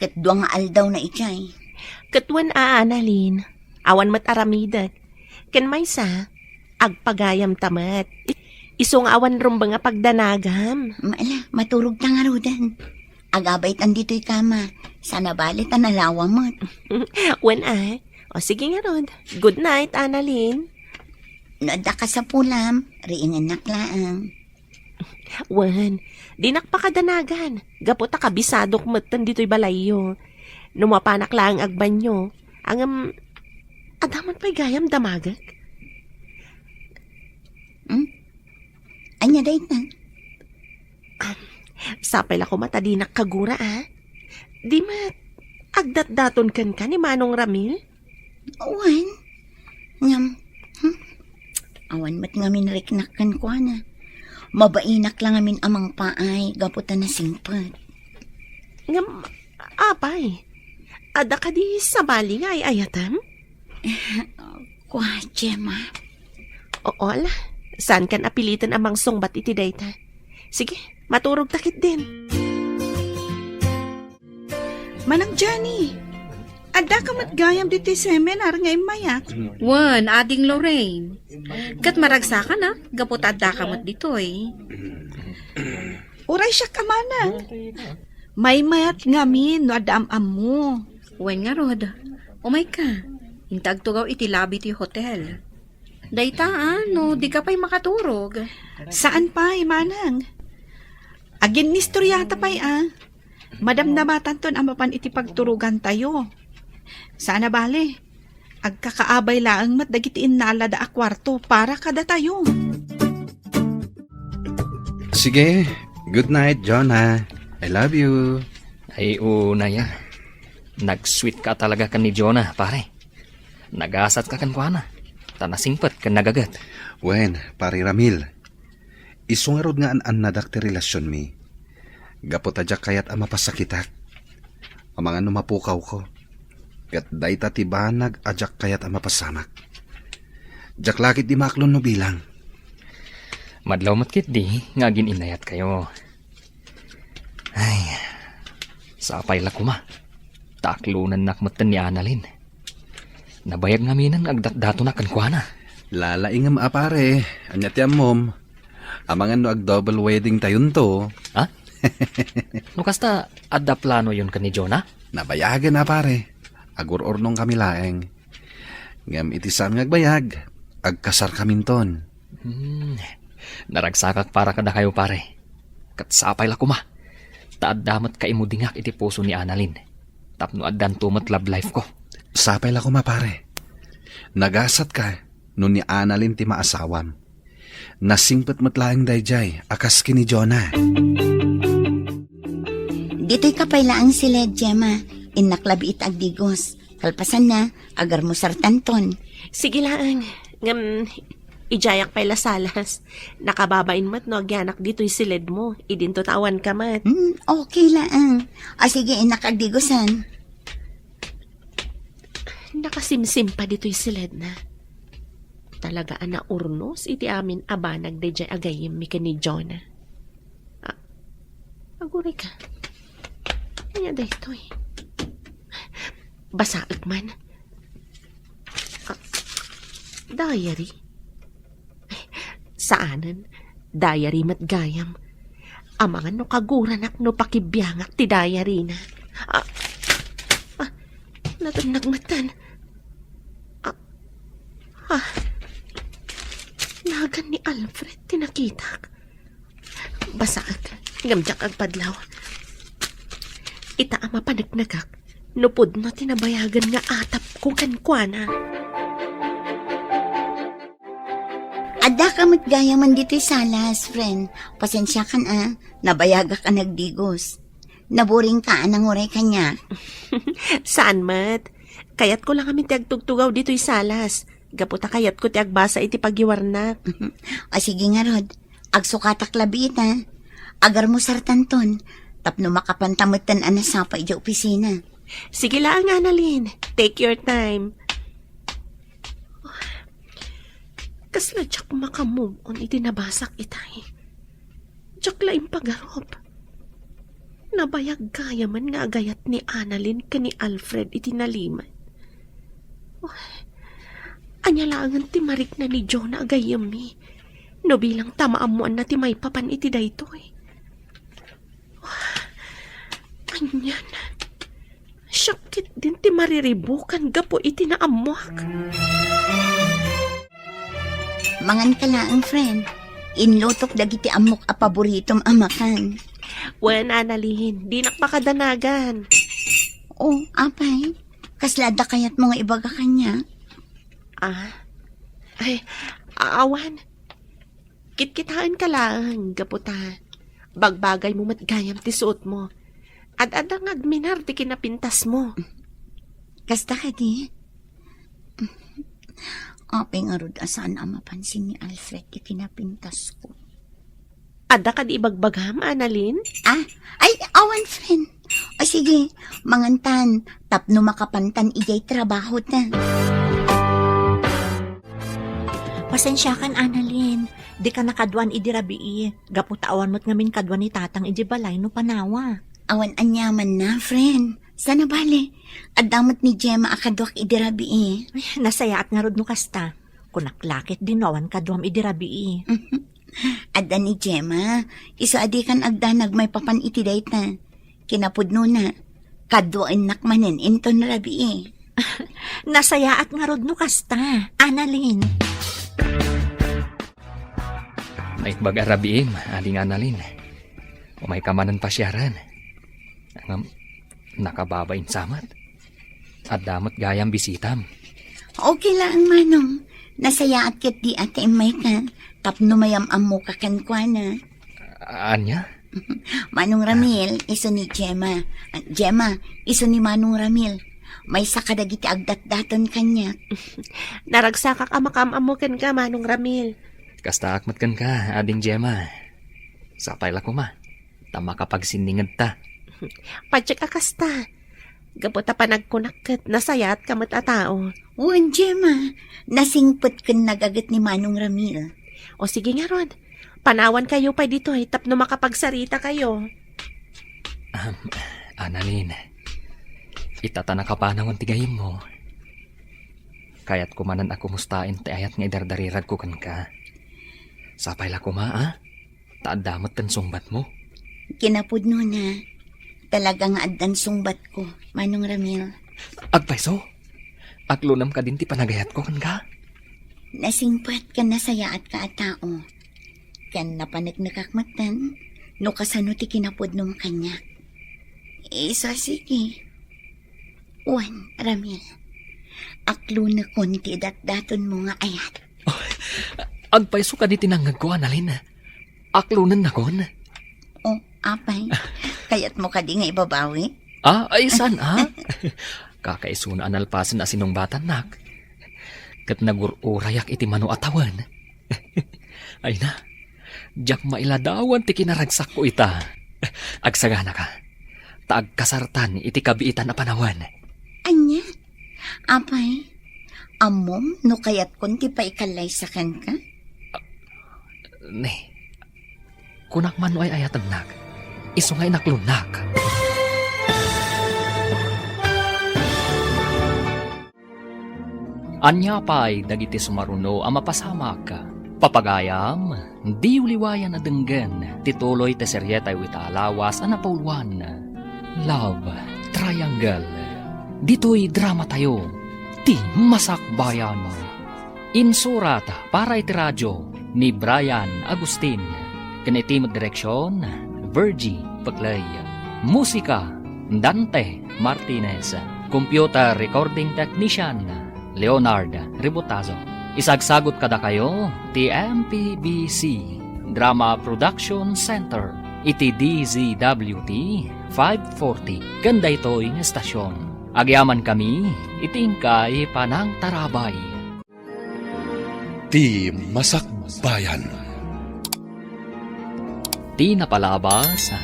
ket dua nga aldawna idiay. Ket wen, Annalyn, awan met aramidek. Ken maysa, agpagayamta met. Isu nga awan rumbeng a pagdanagam. Ala, maturogta ngaruden. Agabaytan ditoy kama, saan a bale ta nalawa met. Wen, a. O sige ngarud. Good night, Annalyn. No adda kasapulam, riingennak laeng. Wen, dinak pakadanagan, gapu ta kabisadok metten ditoy balayyo. No mapanak laeng agbanyo, ngem, adda man pay gayam damagek? Hmm? Ania dayta? Sapay la koma ta dinak kagura, a? Di met, agdatdaton kenka ni Manong Ramil? Wen. Ngem, hmm? Awan met ngamin riknak kenkuana. Mabainak la ngamin a mangpaay gapu ta nasingpet. Ngem, apay, adda kadi sabali nga ay-ayatem? Kua, Gemma. Oo, ala. Saankan a piliten a mangsungbat iti dayta. Sige, maturogta ketdin. Manang Jenny, addaka met gayam ditoy seminar nga immayak? Wen, Ading Lorraine. Ket maragsakana, gapu ta addaka met ditoy. Uray siak a manang. Maymayat ngamin no adda am-ammo. Wen ngarud, umayka. Inta agtugaw iti lobby ti hotel. Dayta, a, no dika pay makaturog. Saan pay, manang. Aginnistoriata pay, a. Madamdamatanton a mapan iti pagturogantayo. Saan a bale, agkakaabay laeng met dagiti innalada a kuarto para kadatayo. Sige, good night, Jonah. I love you. Ay, unay a. Nag-sweet ka talaga ken ni Jonah, pare. Nagasatka kenkuana, ta nasingpet ken nagaget. Wen, Pare Ramil, isu ngarud nga an-annadak ti relasionmi. Gapu ta diak kayat a mapasakitak. Amangan no mapukawko. Ket dayta ti banag a diak kayat a mapasamak. Diak la ketdi maaklon no bilang. Madlaw met ketdi nga agin-innayatkayo. Ay, sapay la koma. Ta aklonennak metten ni Annalyn. Nabayag ngaminen nga agdatdatonak kenkuana. Lalaingem a pare, ania ti ammom? Amangan no ag-double wedding tayonto. Ha? No kasta, adda planoyon ken ni Jonah? Nabayagen a pare. Agur-urnong kami laeng. Ngem iti saan nga agbayag, agkasar kaminton. Hmm. Naragsakak para kadakayo, pare. Ket sapay la koma. Ta adda met kaimudingak iti puso ni Annalyn. Tapno addanto met love life ko. Sapay la koma, pare. Nagasatka no ni Annalyn ti maasawam. Nasingpet met laeng daydiay a kas ken ni Jonah. Ditoy ka pay laeng siled, Gemma. Innak labi ita agdigos. Kalpasanna, agarmusartanton. Sige laeng. Ngem, idiayak pay la salas. Nakababain met no agyanak ditoy siledmo. Idinto ta awanka met. Hmm, okay laeng. O sige, innak agdigosan. Nakasimsim pa ditoy siledna. Talaga a naurnos iti amin a banag daydiay a gayyemmi ken ni Jonah. Ah, aguray ka. Ania daytoy? Basaek man. Ah, diary? Saanen. Diary met gayam. Amangan no kaguranak no pakibiangak ti diary na. Ah, ah, natennag metten. Ah, ah, nagan ni Alfred ti nakitak. Basaek, ngem diak agpadlaw. Ita a mapaneknekak, no pudno ti nabayagen nga atapko kenkuana. Addaka met gayamen ditoy salas, friend. Pasensiakan a, nabayagak a nagdigos. Naburingka a nanguray kaniak. Saan met? Kayatko la ngamin ti agtugtugaw ditoy salas. Gapu ta kayatko ti agbasa iti pagiwarnak. O sige ngarud, agsukatak labi ita. Agarmusartanton, tapno makapanta metten a nasapa idiay opisina. Sige laeng, Annalyn. Take your time. Kasla diak maka-move on iti nabasak itay. Diak la impagarup. Nabayag gayamen nga agayat ni Annalyn ken ni Alfred iti nalimed. Uy, ania laengen ti marikna ni Jonah a gayyemmi no bilang ta maammoanna ti maipapan iti daytoy? Anian? Siak ketdin ti mariribukan gapu iti naammoak. Manganka laeng, friend. Inlutok dagiti ammok a paboritom a makan. Wen, Annalyn, dinak pakadanagan. O, apay? Kasla adda kayatmo nga ibaga kaniak? Ah? Ay, awan. Kitkitaenka laeng, gapu ta bagbagaymo met gayam ti suotmo. Ad-adda nga agminar ti kinapintasmo. Kasta kadi? Apay ngarud a saan a mapansin ni Alfred ti kinapintasko? Adda kadi ibagbagam, Annalyn? Ah, ay, awan, friend. O sige, mangantan, tapno makapantan idiay trabahota. Pasensiakan, Annalyn. Dika nakaduan idi rabii. Gapu ta awan met ngamin kadua ni Tatang idi balay no panawa. Awan aniamanna, friend. Saan a bale, adda met ni Gemma a kaduak idi rabii. Ay, nasayaat ngarud no kasta. Kunak la ketdi no awan kaduam idi rabii. Adda ni Gemma, isu a dikan agdanag maipapan iti dayta. Kinapudnona, kaduaennak manen inton rabii. Nasayaat ngarud no kasta, Annalyn. Naimbag a rabiim, Ading Annalyn. Umayka manen pasiaren. Ngem, nakababain sa met. Adda met gayam bisitam. Okay laeng, Manong. Nasayaat ketdi a ta immayka tapno mayam-ammoka kenkuana. Ania? Manong Ramil, isu ni Gemma. Gemma, isu ni Manong Ramil. Maysa kadagiti agdatdaton kaniak. Naragsakak a makaam-ammo kenka, Manong Ramil. Kastaak met kenka, Ading Gemma. Sapay la koma ta makapagsinningedta. Patiek a kasta. Gapu ta panagkunak ket nasayaatka met a tao. Wen, Gemma, nasingpet ken nagaget ni Manong Ramil. O sige ngarud, panawankayo pay ditoy tapno makapagsaritakayo. Ahem, Annalyn, ita ta nakapanawan ti gayyemmo, kayatko manen a kumustaen ti ayat nga idardariragko kenka. Sapay la koma, a? Ta adda met ti sungbatmo. Kinapudnona, talaga nga addan sungbatko, Manong Ramil. Agpayso? Aklonam kadin ti panagayatko kenka? Nasingpet ken nasayaatka a tao. Ken napaneknekak metten no kasano ti kinapudnom kaniak. Isu a sige. Wen, Ramil, aklonekon ti idatdatonmo nga ayat. Agpayso kadi ti nangngegko, Annalyn? Aklonennakon? O, apay, kayatmo kadi nga ibabawi? Ah, ay, saan, a? Kakaisuna a nalpasen a sinungbatannak. Ket nagur-urayak iti mano a tawen. Ay na, diak mailadawan ti kinaragsakko ita. Agsaganaka, ta agkasartan iti kabiitan a panawen. Ania? Apay, Ammom no kayatkon ti paikallaysa kenka? Ne, kunak man no ay-ayatennak, isu nga inaklonnak. Ania pay dagiti sumaruno a mapasamak? Papagayam, diyo liwayan a denggen ti tuloy ti serietayo ita a lawas a napauluan, Love Triangle. Ditoy dramatayo, ti Masakbayan. Insurat para iti radio ni Brian Agustin, ken iti met direksion, Virgie Peclay. Musika, Dante Martinez. Computer recording technician, Leonard Rebotazo. Isagsagut kadakayo ti M P B C Drama Production Center iti D Z W T five forty ken daytoy nga estasion. Agyamankami iti inkay panangtarabay. Ti Masakbayan. Ti napalabas,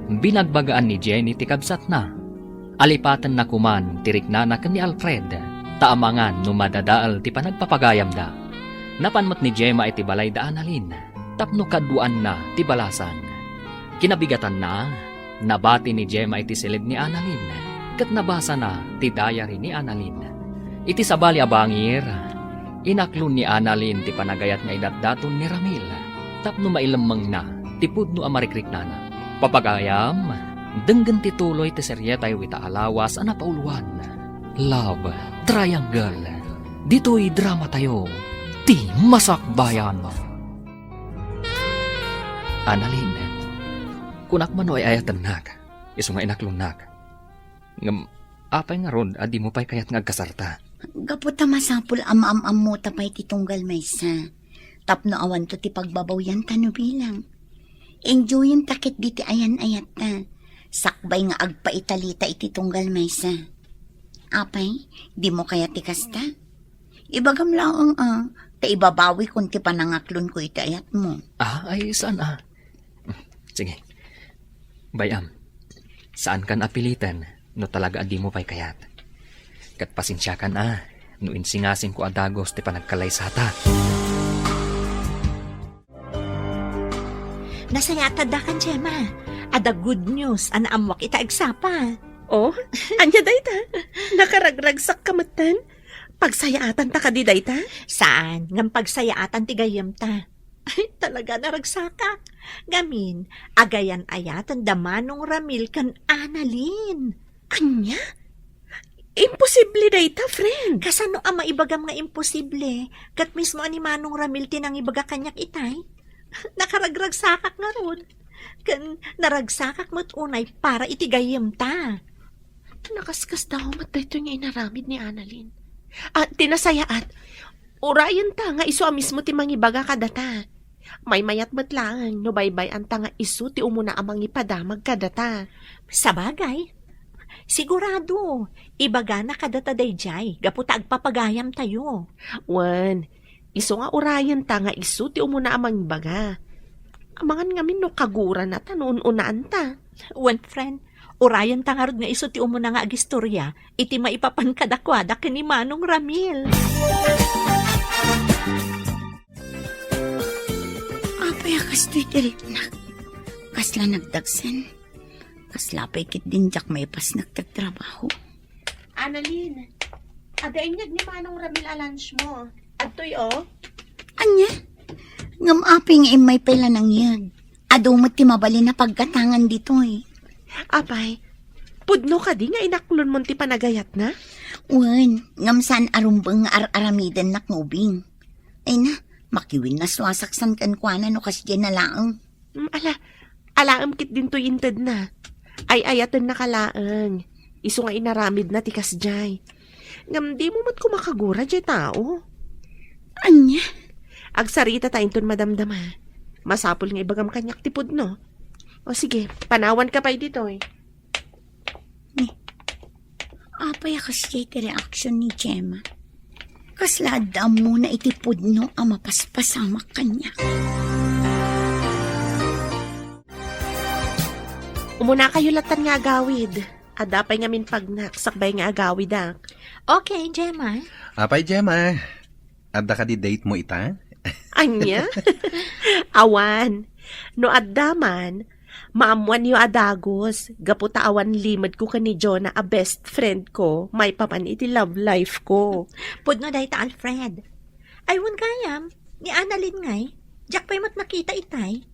binagbagaan ni Jenny ti kabsatna. Alipatenna koman ti riknana ken ni Alfred, ta amangan no madadael ti panagpapagayamda. Napan met ni Gemma iti balay da Annalyn tapno kaduaanna ti balasang. Kinabigatanna, nabati ni Gemma iti siled ni Annalyn, ket nabasana ti diary ni Annalyn. Iti sabali a bangir, inaklon ni Annalyn ti panagayat nga idatdaton ni Ramil tapno mailemmengna ti pudno a marikriknana. Papagayam, denggen ti tuloy ti serietayo ita a lawas a napauluan, Love Triangle. Ditoy dramatayo, ti Masakbayan. Annalyn, kunak man no ay-ayatennak, isu nga inaklonnak. Ngem, apay ngarud a dimo pay kayat nga agkasarta? Gapu ta masapul a maam-ammota pay ti tunggal maysa, tapno awanto ti pagbabawianta no bilang. Enjoyenta ketdi ti ayan-ayatta, sakbay nga agpaitalita iti tunggal maysa. Apay, dimo kayat ti kasta? Ibagam laeng a, ta ibabawikon ti panangaklonko iti ayatmo. Ah, ay, saan a? Sige. Bay-am, saankan a piliten no talaga a dimo pay kayat. Ket pasensiakan a no insingasingko a dagus ti panagkalaysata. Nasayaat adda kan Gemma. Adda good news a naammoak ita agsapa. Oh, ania dayta? Nakaragragsakka metten? Pagsayaatanta kadi dayta? Saan, ngem pagsayaatan ti gayyemta. Ay, talaga, naragsakak. Ngamin, agayan-ayaten da Manong Ramil ken Annalyn. Ania? Imposible dayta, friend. Kasano a maibagam nga imposible? Ket mismo a ni Manong Ramil ti nangibaga kaniak itay. Nakaragragsakak ngarud. Ken naragsakak met unay para iti gayyemta. Nakaskasdaaw met daytoy nga inaramid ni Annalyn. Ah, ti nasayaat, urayenta nga isu a mismo ti mangibaga kadata. Maymayat met laeng no baybay-anta nga isu ti umuna a mangipadamag kadata. Sabagay, sigurado, ibagana kadata daydiay gapu ta agpapagayamtayo. Wen, isu nga urayenta nga isu ti umuna a mangibaga. Amangan ngamin no kagurana ta no un-unaanta. Wen, friend, urayenta ngarud nga isu ti umuna nga agistorya iti maipapan kadakuada ken ni Manong Ramil. Apay a kastoy ti riknak? Kasla nagdagsen? Kasla pay ketdin diak maipasnek ti agtrabaho. Annalyn, adda inyeg ni Manong Ramil a lunch mo. Adtoy, oh. Ania? Ngem apay nga immay pay la nangyeg? Adu met ti mabalin a paggatangan ditoy. Apay, pudno kadi nga inaklonmon ti panagayatna? Wen, ngem saan a rumbeng nga ar-aramidennak nga ubing. Ay na, makiwin nasuasak san kenkuana no kasdiay na laeng. Mm, ala, alaem ketdin toy intedna. Ay-ayatennaka laeng. Isu nga inaramidna ti kasdiay. Ngem dimo met koma kagura diay tao. Ania? Agsarita ta inton madamdama. Masapul nga ibagam kaniak ti pudno. O sige, panawanka pay ditoy. Ni, apay a kasdiay ti reaksyon ni Gemma? Kasla adda ammona iti pudno a mapaspasamak kaniak. Umunakayo latan nga agawid. Adda pay ngamin pagnak sakbay nga agawidak. Okay, Gemma. Apay, Gemma? Adda kadi date mo ita? Ania? Awan. No adda man, maammoanyo a dagus, gapu ta awan limedko ken ni Jonah a best friend ko, maipapan iti love life ko. Pudno dayta, Alfred. Ay, wen gayam, ni Annalyn ngay, diak pay met nakita itay.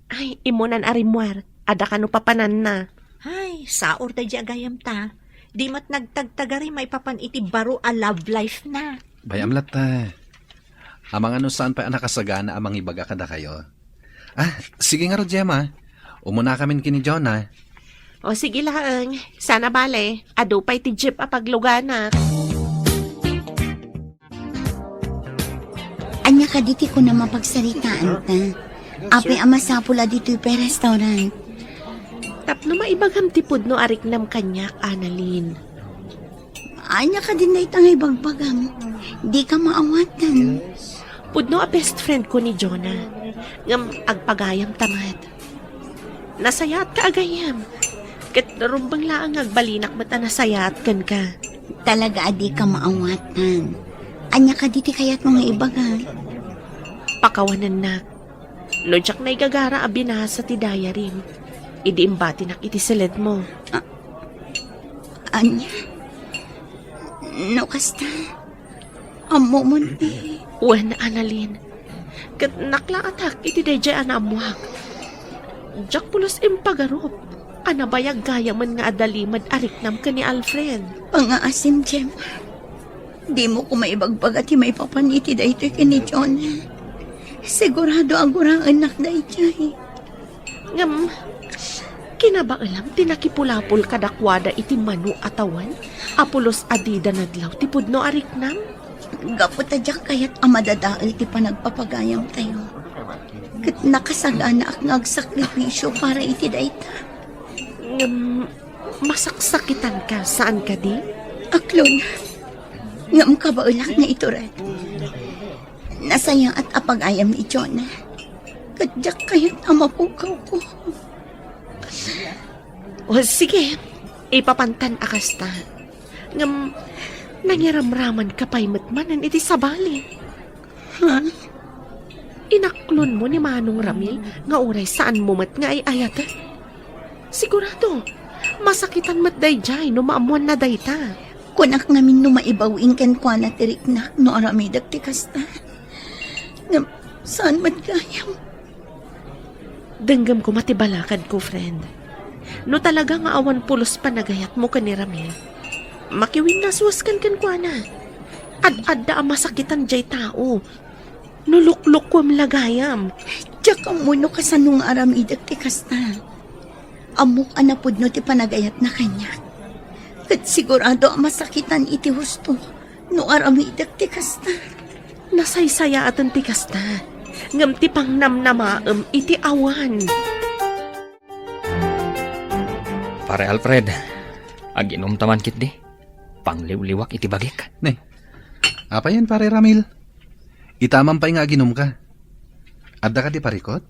Ay, immunan a rimmuar, adda kano papananna. Ay, saor daydi a gayamta. Di met nagtagtagari maipapan iti baro a love life na. Bay-am latta. Amangan no saan pay a nakasagana a mangibaga kadakayo. Ah, sige ngarud, Gemma. Umunakamin ken ni Jonah. O, sige laeng. Saan a bale, adu pay ti jeep a pagluganak. Ania kadi ti kunam a pagsaritaanta? Apay a masapul a ditoy pay restaurant? Tapno maibagam ti pudno a riknam kaniak, Annalyn. Ania kadin dayta nga ibagbagam? Dika maawatan. Pudno a best friend ko ni Jonah. Ngem agpagayam ta met. Nasayaatka a gayyem. Ket rumbeng laeng nga agbalinak met a nasayaat kenka. Talaga a dika maawatan. Ania kadi ti kayatmo nga ibaga? Pakawanennak. No diak naigagara a binasa ti diaryem, idi imbatinak iti seledmo. A-, ania? No kasta, ammomon ti... Wen, Annalyn. Ket naklaatak iti daydiay a naammoak. Diak pulos impagarup a nabayag gayamen nga adda limed a riknam ken ni Alfred. Pangaasim, Gemma. Dimo koma ibagbaga ti maipapan iti daytoy ken ni Jonah. Sigurado a guraennak daydiay. Ngem, kinabaelam ti nakipulapol kadakuada iti mano a tawen a pulos a dida nadlaw ti pudno a riknam? Gapu ta diak kayat a madadael ti panagpapagayamtayo. Ket nakasaganaak nga agsakrifisio para iti dayta. Ngem, masaksakitanka, saan kadi? Aklon. Ngem kabaelak nga itured. Nasayaat a pagayam ni Jonah. Ket diak kayat a mapugawko. O, sige. Ipapantan a kasta. Ngem, nangiramramanka pay met manen iti sabali. Ha? Inaklonmo ni Manong Ramil nga uray saanmo met nga ay-ayaten? Sigurado, masakitan met daydiay no maammoanna dayta. Kunak ngamin no maibawiin kenkuana ti riknak no aramidek ti kasta. Ngem, saan met gayam? Denggem koma ti balakadko, friend. No talaga nga awan pulos panagayatmo ken ni Ramil, makiwinnaswaskan kenkuana. Ad-adda a masakitan diay tao. No luklukuem la gayam. Diak ammo no kasano nga aramidek ti kasta. Ammok a napudno ti panagayatna kaniak. Ket sigurado a masakitan iti husto no aramidek ti kasta. Nasaysayaaten ti kasta, ngem ti pangnamnamaem iti awan. Pare Alfred, aginumta man ketdi. Pangliwliwak iti bagik. Ne, apayen, Pare Ramil? Ita man pay nga aginumka. Adda kadi parikut?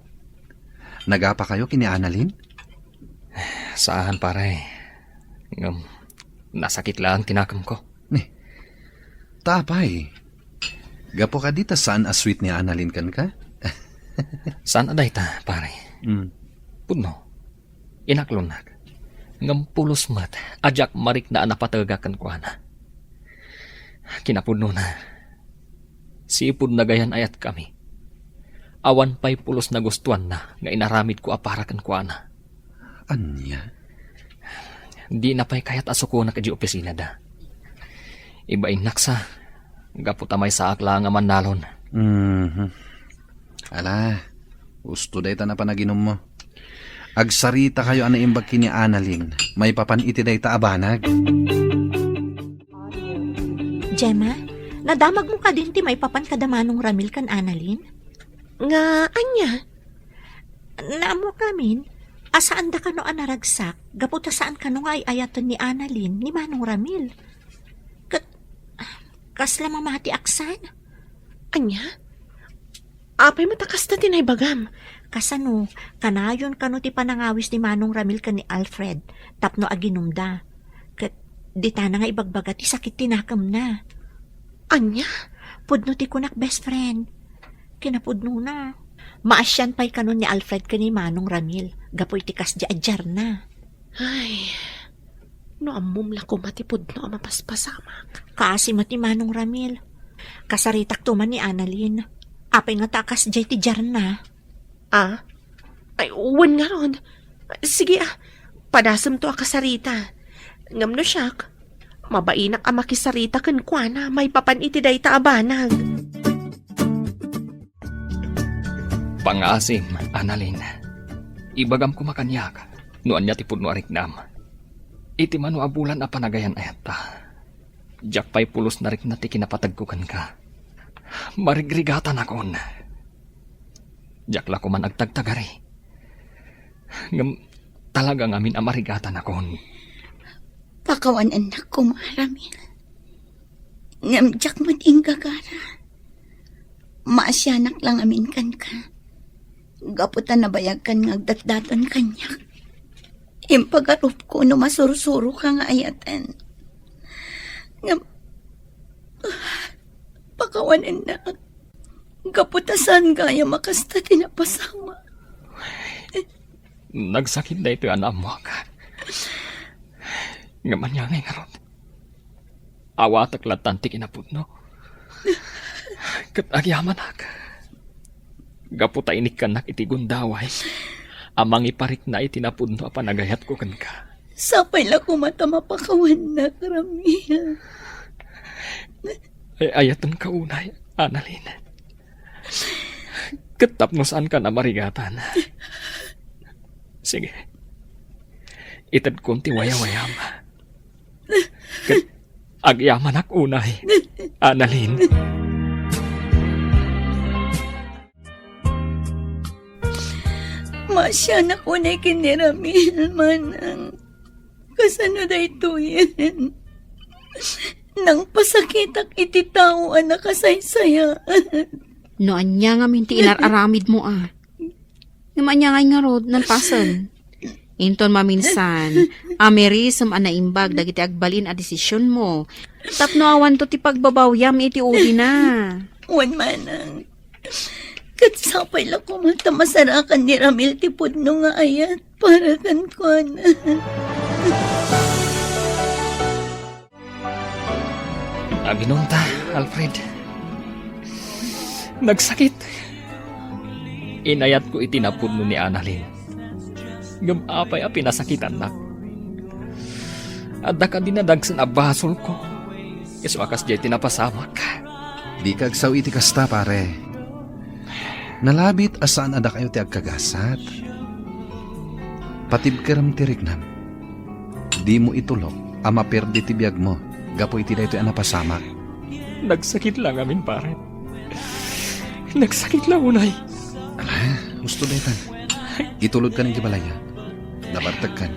Nagapakayo ken ni Annalyn? Saan, pare. Ngem, nasakit laeng ti nakemko. Ne. Ta apay? Gapu kadi ta saan a sweet ni Annalyn kenka? Saan a dayta, pare. Mm. Pudno. Inaklonnak. Ngem pulos met a diak marikna a napatega kenkuana. Kinapudnona, sipud nagayan-ayatkami, awan pay pulos nagustuanna nga inaramidko a para kenkuana. Ania? Dina pay kayat a sukonak idiay opisinada. Ibainnaksa, gapu ta maysaak laeng a mannalon. Mhm. Ala, husto dayta a panaginummo. Agsaritakayo a naimbag ken ni Annalyn maipapan iti dayta a banag. Gemma, nadamagmo kadin ti maipapan kada Manong Ramil ken Annalyn? Nga ania? Naammokamin a saanda kano a naragsak gapu ta saan kano nga ay-ayaten ni Annalyn ni Manong Ramil. Ket kasla mamati a saan. Ania? Apay met a kasta ti naibagam? Kasano, kanayon kano ti panangawis ni Manong Ramil ken ni Alfred tapno aginumda. Ditana nga ibagbaga ti sakit ti nakemna. Ania? Pudno ti kunak, best friend. Kinapudnona. Maasian pay kanon ni Alfred ken ni Manong Ramil gapu iti kasdi a diarna. Ay, no ammom la koma ti pudno a mapaspasamak. Kaasi met ni Manong Ramil. Kasaritakto man ni Annalyn. Apay ngata a kasdiay ti diarna? Ah? Ay, wen ngarud. Sige, ah. Padasemto a kasarita. Ngem no siak, mabainak a makisarita kenkuana maipapan iti dayta a banag. Pangngaasim, Annalyn. Ibagam koma kaniak no ania ti pudno a riknam. Iti mano a bulan a panagayan-ayatta, diak pay pulos narikna ti kinapatagko kenka. Marigrigatanakon. Diak la koman agtagtagari. Ngem talaga ngamin a marigatanakon. Pakawanennak koma, Ramil. Ngem diak met inggagara. Maasianak la ngamin kenka. Gapu ta nabayagkan nga agdatdaton kaniak. Impagarupko no masursuroka nga ayaten. Ngem, pakawanennak. Gapu ta saan gayam a kasta ti napasamak. Nagsakit daytoy a naammoak. Ngem ania ngay ngarud? Awatek lattan ti kinapudno. Ket agyamanak. Gapu ta inikkannak iti gundaway a mangiparikna iti napudno a panagayatko kenka. Sapay la koma ta mapakawannak, Ramil. Ay-ayatenka unay, Annalyn. Ket tapno saankan a marigatan. Sige. Itedkon ti wayawayam. Ket agyamanak unay, Annalyn. Maasianak unay ken ni Ramil, manang. Kasano daytoyen? Nangpasakitak iti tao a nakasaysayaan. No ania ngamin ti inar-aramidmo a? Ngem ania ngay ngarud, nalpasen? Inton maminsan, amirisem a naimbag dagiti agbalin a desisionmo, tapno awanto ti pagbabawiam iti udina. Wen manang, ket sapay la koma ta masarakan ni Ramil ti pudno nga ayat para kenkuana. Aginonta, Alfred. Nagsakit. Inayatko iti napudno ni Annalyn. Ngem apay a pinasakitannak? Adda kadi nadagsen a basolko? Isu a kasdiay ti napasamak. Dika agsao iti kasta, pare. Nalabit a saan a dakayo ti agkagasat. Patibkerem ti riknam. Dimo itulok a maperdi ti biagmo gapu iti daytoy a napasamak. Nagsakit la ngamin, pare. Nagsakit la unay. Ala, husto daytan. Itulodkan iti balay. Nabartekkan.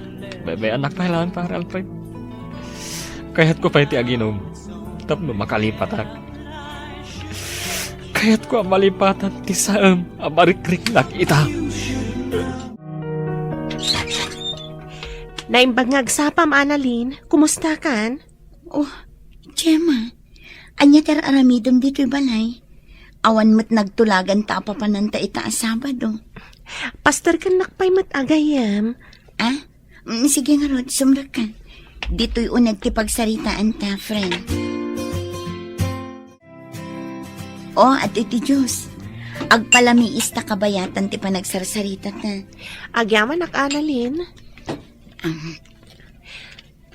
Bebe-annak pay laeng, pare Alfred. Kayatko pay ti aginom tapno makalipatak. Kayatko a malipatan ti saem a marikriknak ita. Naimbag nga agsapam, Annalyn. Kumustakan? Oh, Gemma, ania ti ar-aramidem ditoy balay? Awan met nagtulagan ta apapananta ita a Sabado. Pasterkennak pay met a gayyem. Ah? Mm, sige ngarud, sumrekka. Ditoy uneg ti pagsaritaanta, friend. Oh, adtoy ti juice. Agpalamiis ta kabayatan ti panagsarsarita ta. Agyamanak, Annalyn. Am.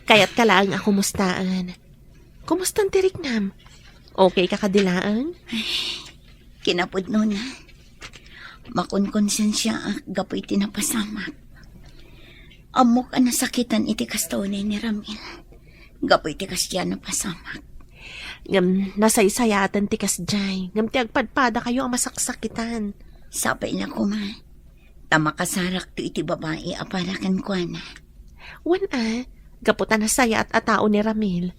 Kayatka laeng a kumustaen. Kumustan ti riknam? Okay ka kadi laeng? Kinapudnona, makonkonsensiaak gapu iti napasamak. Ammok a nasakitan iti kasta unay ni Ramil gapu iti kasdiay a napasamak. Ngem nasaysayaten ti kasdiay, ngem ti agpadpadakayo a masaksakitan. Sapay la koma ta makasarakto iti babai a para kenkuana. Wen a, gapu ta nasayaat a tao ni Ramil,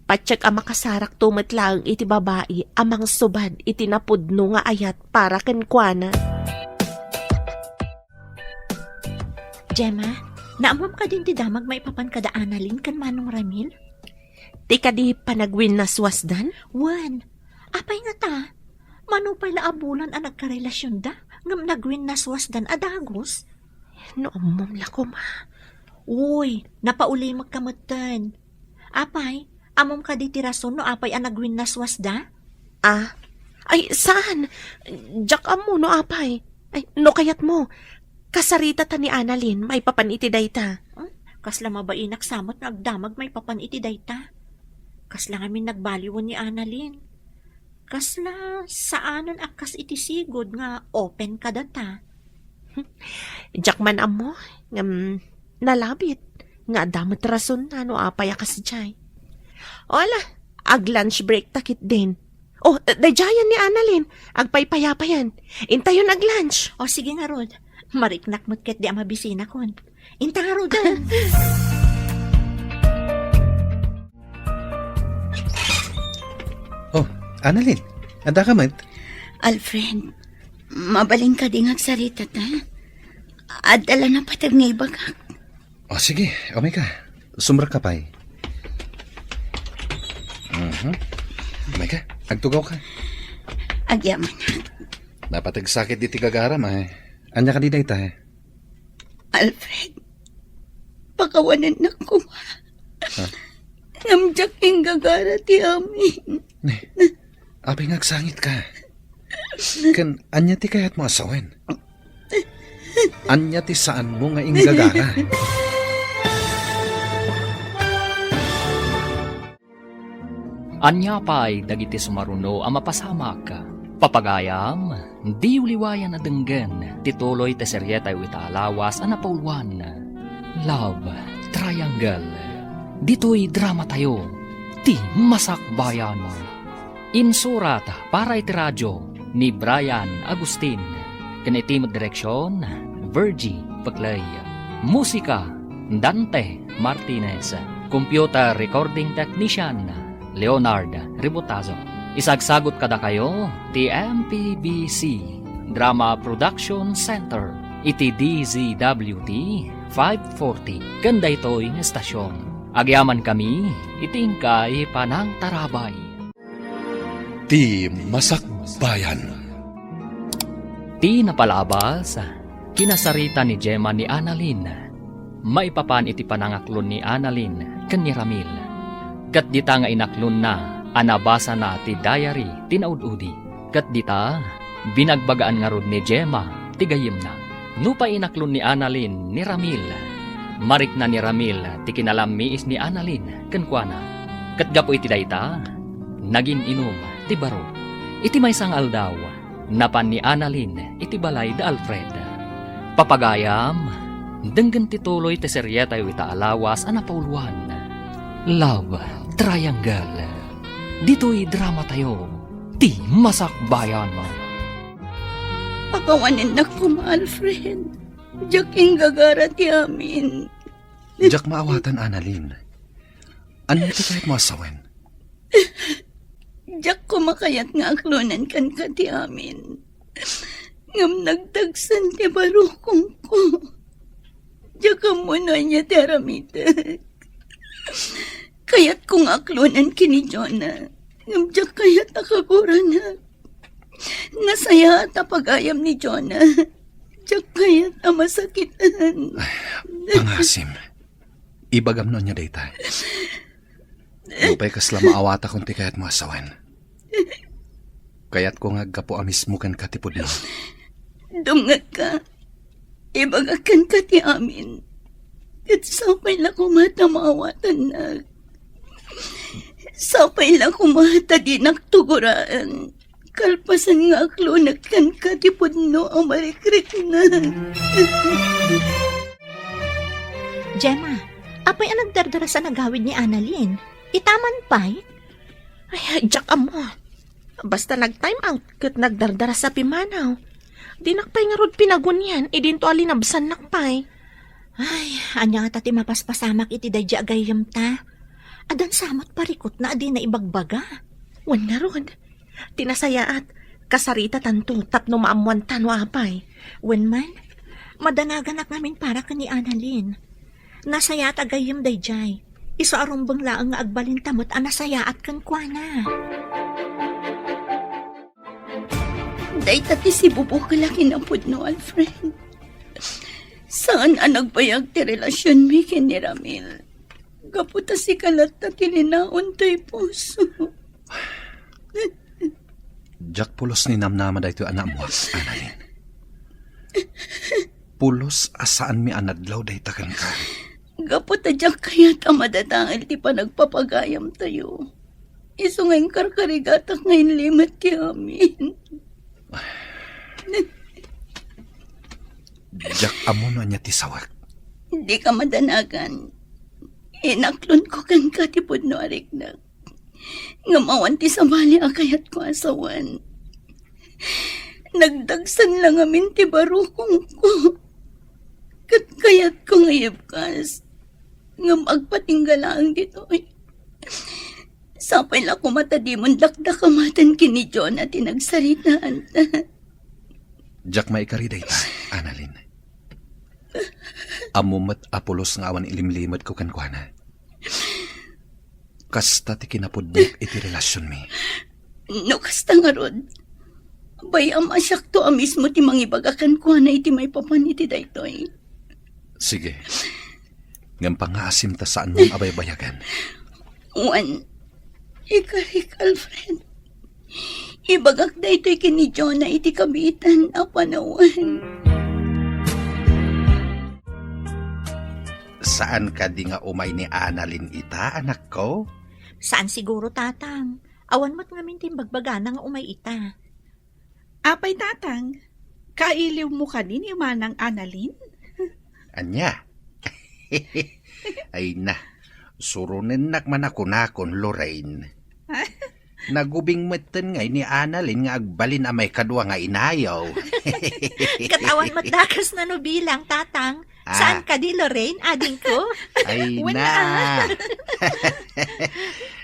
patiek a makasarakto met laeng iti babai a mangsubad iti napudno nga ayat para kenkuana. Gemma, naammoam kadin ti damag maipapan kada Annalyn ken Manong Ramil? Ti kadi panagwinnaswasdan? Wen, apay ngata? Mano pay la a bulan a nagkarelasionda, ngem nagwinnaswasdan a dagus? No ammom la koma. Uy, napaulimekka metten. Apay, ammom kadi ti rason no apay a nagwinnaswasda? Ah, ay, saan? Diak ammo no apay. Ay, no kayatmo, kasaritata ni Annalyn maipapan iti dayta. Hmm? Kasla mabainak sa met nga agdamag maipapan iti dayta. Kasla ngamin nagbaliwen ni Annalyn. Kasla saanen a kas iti sigud nga open kadata. Diak man ammo, ngem nalabit nga adda met rasonna no apay a kasdiay. O ala, ag-lunch break ta ketdin. O, daydiayen ni Annalyn, agpaypayapayan. Intayon ag-lunch. O, sige ngarud. Mariknak met ketdi a mabisinakon. Inta ngaruden. Oh, Annalyn, adda ka met? Alfred, mabalin kadi nga agsarita ta? Adda la napateg nga ibagak. Oh, sige, umay ka. Sumrekka pay. Mhm. Umay ka, agtugaw ka. Agyaman. Napateg sakit diti gagaram, ay. Ania kadi dayta, eh? Alfred, pakawanennak koma. Ha? Ngem diak inggagara ti amin. Ne, apay nga agsangit ka? Ken ania ti kayatmo a sawen? Ania ti saanmo nga inggagara? Ania pay dagiti sumaruno a mapasamak? Papagayam, diyo liwayan a denggen ti tuloy ti serietayo ita a lawas a napauluan, Love Triangle. Ditoy dramatayo, ti Masakbayan. Insurat para iti radio ni Brian Agustin, ken iti met direksion, Virgie Peclay. Musika, Dante Martinez. Computer recording technician, Leonard Ributazo. Isagsagut kadakayo ti M P B C Drama Production Center iti D Z W T five forty ken daytoy nga estasion. Agyamankami iti inkay panangtarabay. Ti Masakbayan. Ti napalabas, kinasarita ni Gemma ni Annalyn maipapan iti panangaklon ni Annalyn ken ni Ramil. Ket dita nga inaklonna a nabasana ti diary ti naud-udi. Ket dita, binagbagaan ngarud ni Gemma ti gayyemna. Nupay inaklon ni Annalyn ni Ramil, marikna ni Ramil ti kinalammiis ni Annalyn kenkuana. Ket gapu iti dayta, nagin-inum ti baro. Iti maysa nga aldaw, napan ni Annalyn iti balay da Alfred. Papagayam, denggen ti tuloy ti serietayo ita a lawas a napauluan, Love Triangle. Ditoy dramatayo, ti Masakbayan. Pakawanennak koma, Alfred. Diak inggagara ti amin. Diak maawatan, Annalyn. Ania ti kayatmo a sawen? Diak koma kayat nga aklonen kenka ti amin. Ngem nagdagsen ti barukongko. Diak ammo no ania ti aramidek. Kayatko nga aklonen ken ni Jonah. Ngem diak kayat a kaguranak. Nasayaat a pagayam ni Jonah. Diak kayat a masakitan. Ay, pangasim. Ibagam no ania dayta. Nupay kasla maawatakon ti kayatmo a sawen, kayatko nga aggapu a mismo kenka ti pudno. Dumngegka. Ibagak kenka ti amin. Ket sapay la koma ta maawatannak. Sapay la koma ta dinak tuguraen. Kalpasan nga aklonek kenka ti pudno a marikriknak. Gemma, apay a nagdardarasa a gawid ni Annalyn? Itaman pay? Ay, diak ammo. Basta nag-time out ket nagdardarasa pimmanaw. Dinak pay ngarud pinagunian idinto a linabsannak pay. Ay, ania ngata ti mapaspasamak iti daydi a gayyemta? Addan sa met parikutna a dina ibagbaga. Wen ngarud, ti nasayaat, kasaritatanto tapno maammoanta no apay. Wen man, madanaganak ngamin para ken ni Annalyn. Nasayaat a gayyem daydiay. Isu a rumbeng laeng nga agbalinta met a nasayaat kenkuana. Dayta ti sibubukel a kinapudno, Alfred. Saan a nagbayag ti relasionmi ken ni Ramil. Gapu ta sika latta ti linaon toy puso. Diak pulos ni namnama daytoy a naammoak, Annalyn. Pulos a saanmi a nadlaw dayta kenka. Gapu ta diak kayat a madadael ti panagpapagayamtayo. Isu nga inkarkarigatak nga inlimet ti amin. Diak ammo no ania ti sawek. Dika madanagan. Inaklonko kenka ti pudno a riknak. Ngem awan ti sabali a kayatko a sawen. Nagdagsen la ngamin ti barukongko. Ket kayatko nga ibkas. Ngem agpatingga laeng ditoy. Sapay la koma ta dimon dakdakamaten ken ni Jonah ti nagsaritaanta. Diak maikari dayta, Annalyn. Ammom met a pulos nga awan ilimlimetko kenkuana. Kasta ti kinapudnok iti relasionmi. No kasta ngarud, bay-am a siakto a mismo ti mangibaga kenkuana iti maipapan iti daytoy. Sige. Ngem pangngaasim ta saanmon a baybayagan. Wen, ikarik, Alfred. Ibagak daytoy ken ni Jonah iti kabiitan a panawen. Saan kadi nga umay ni Annalyn ita, anakko? Saan siguro, Tatang. Awan met ngamin ti imbagbagana nga umay ita. Apay, Tatang, kailiwmo kadi ni Manang Annalyn? Ania? Ay na, suronennak man a kunakon, Lorraine. Nagubing metten ngay ni Annalyn nga agbalin a maikadua nga inayo. Ket awan met dakes na no bilang, Tatang. Ah. Saan kadi, Lorraine, adingko? Ay na.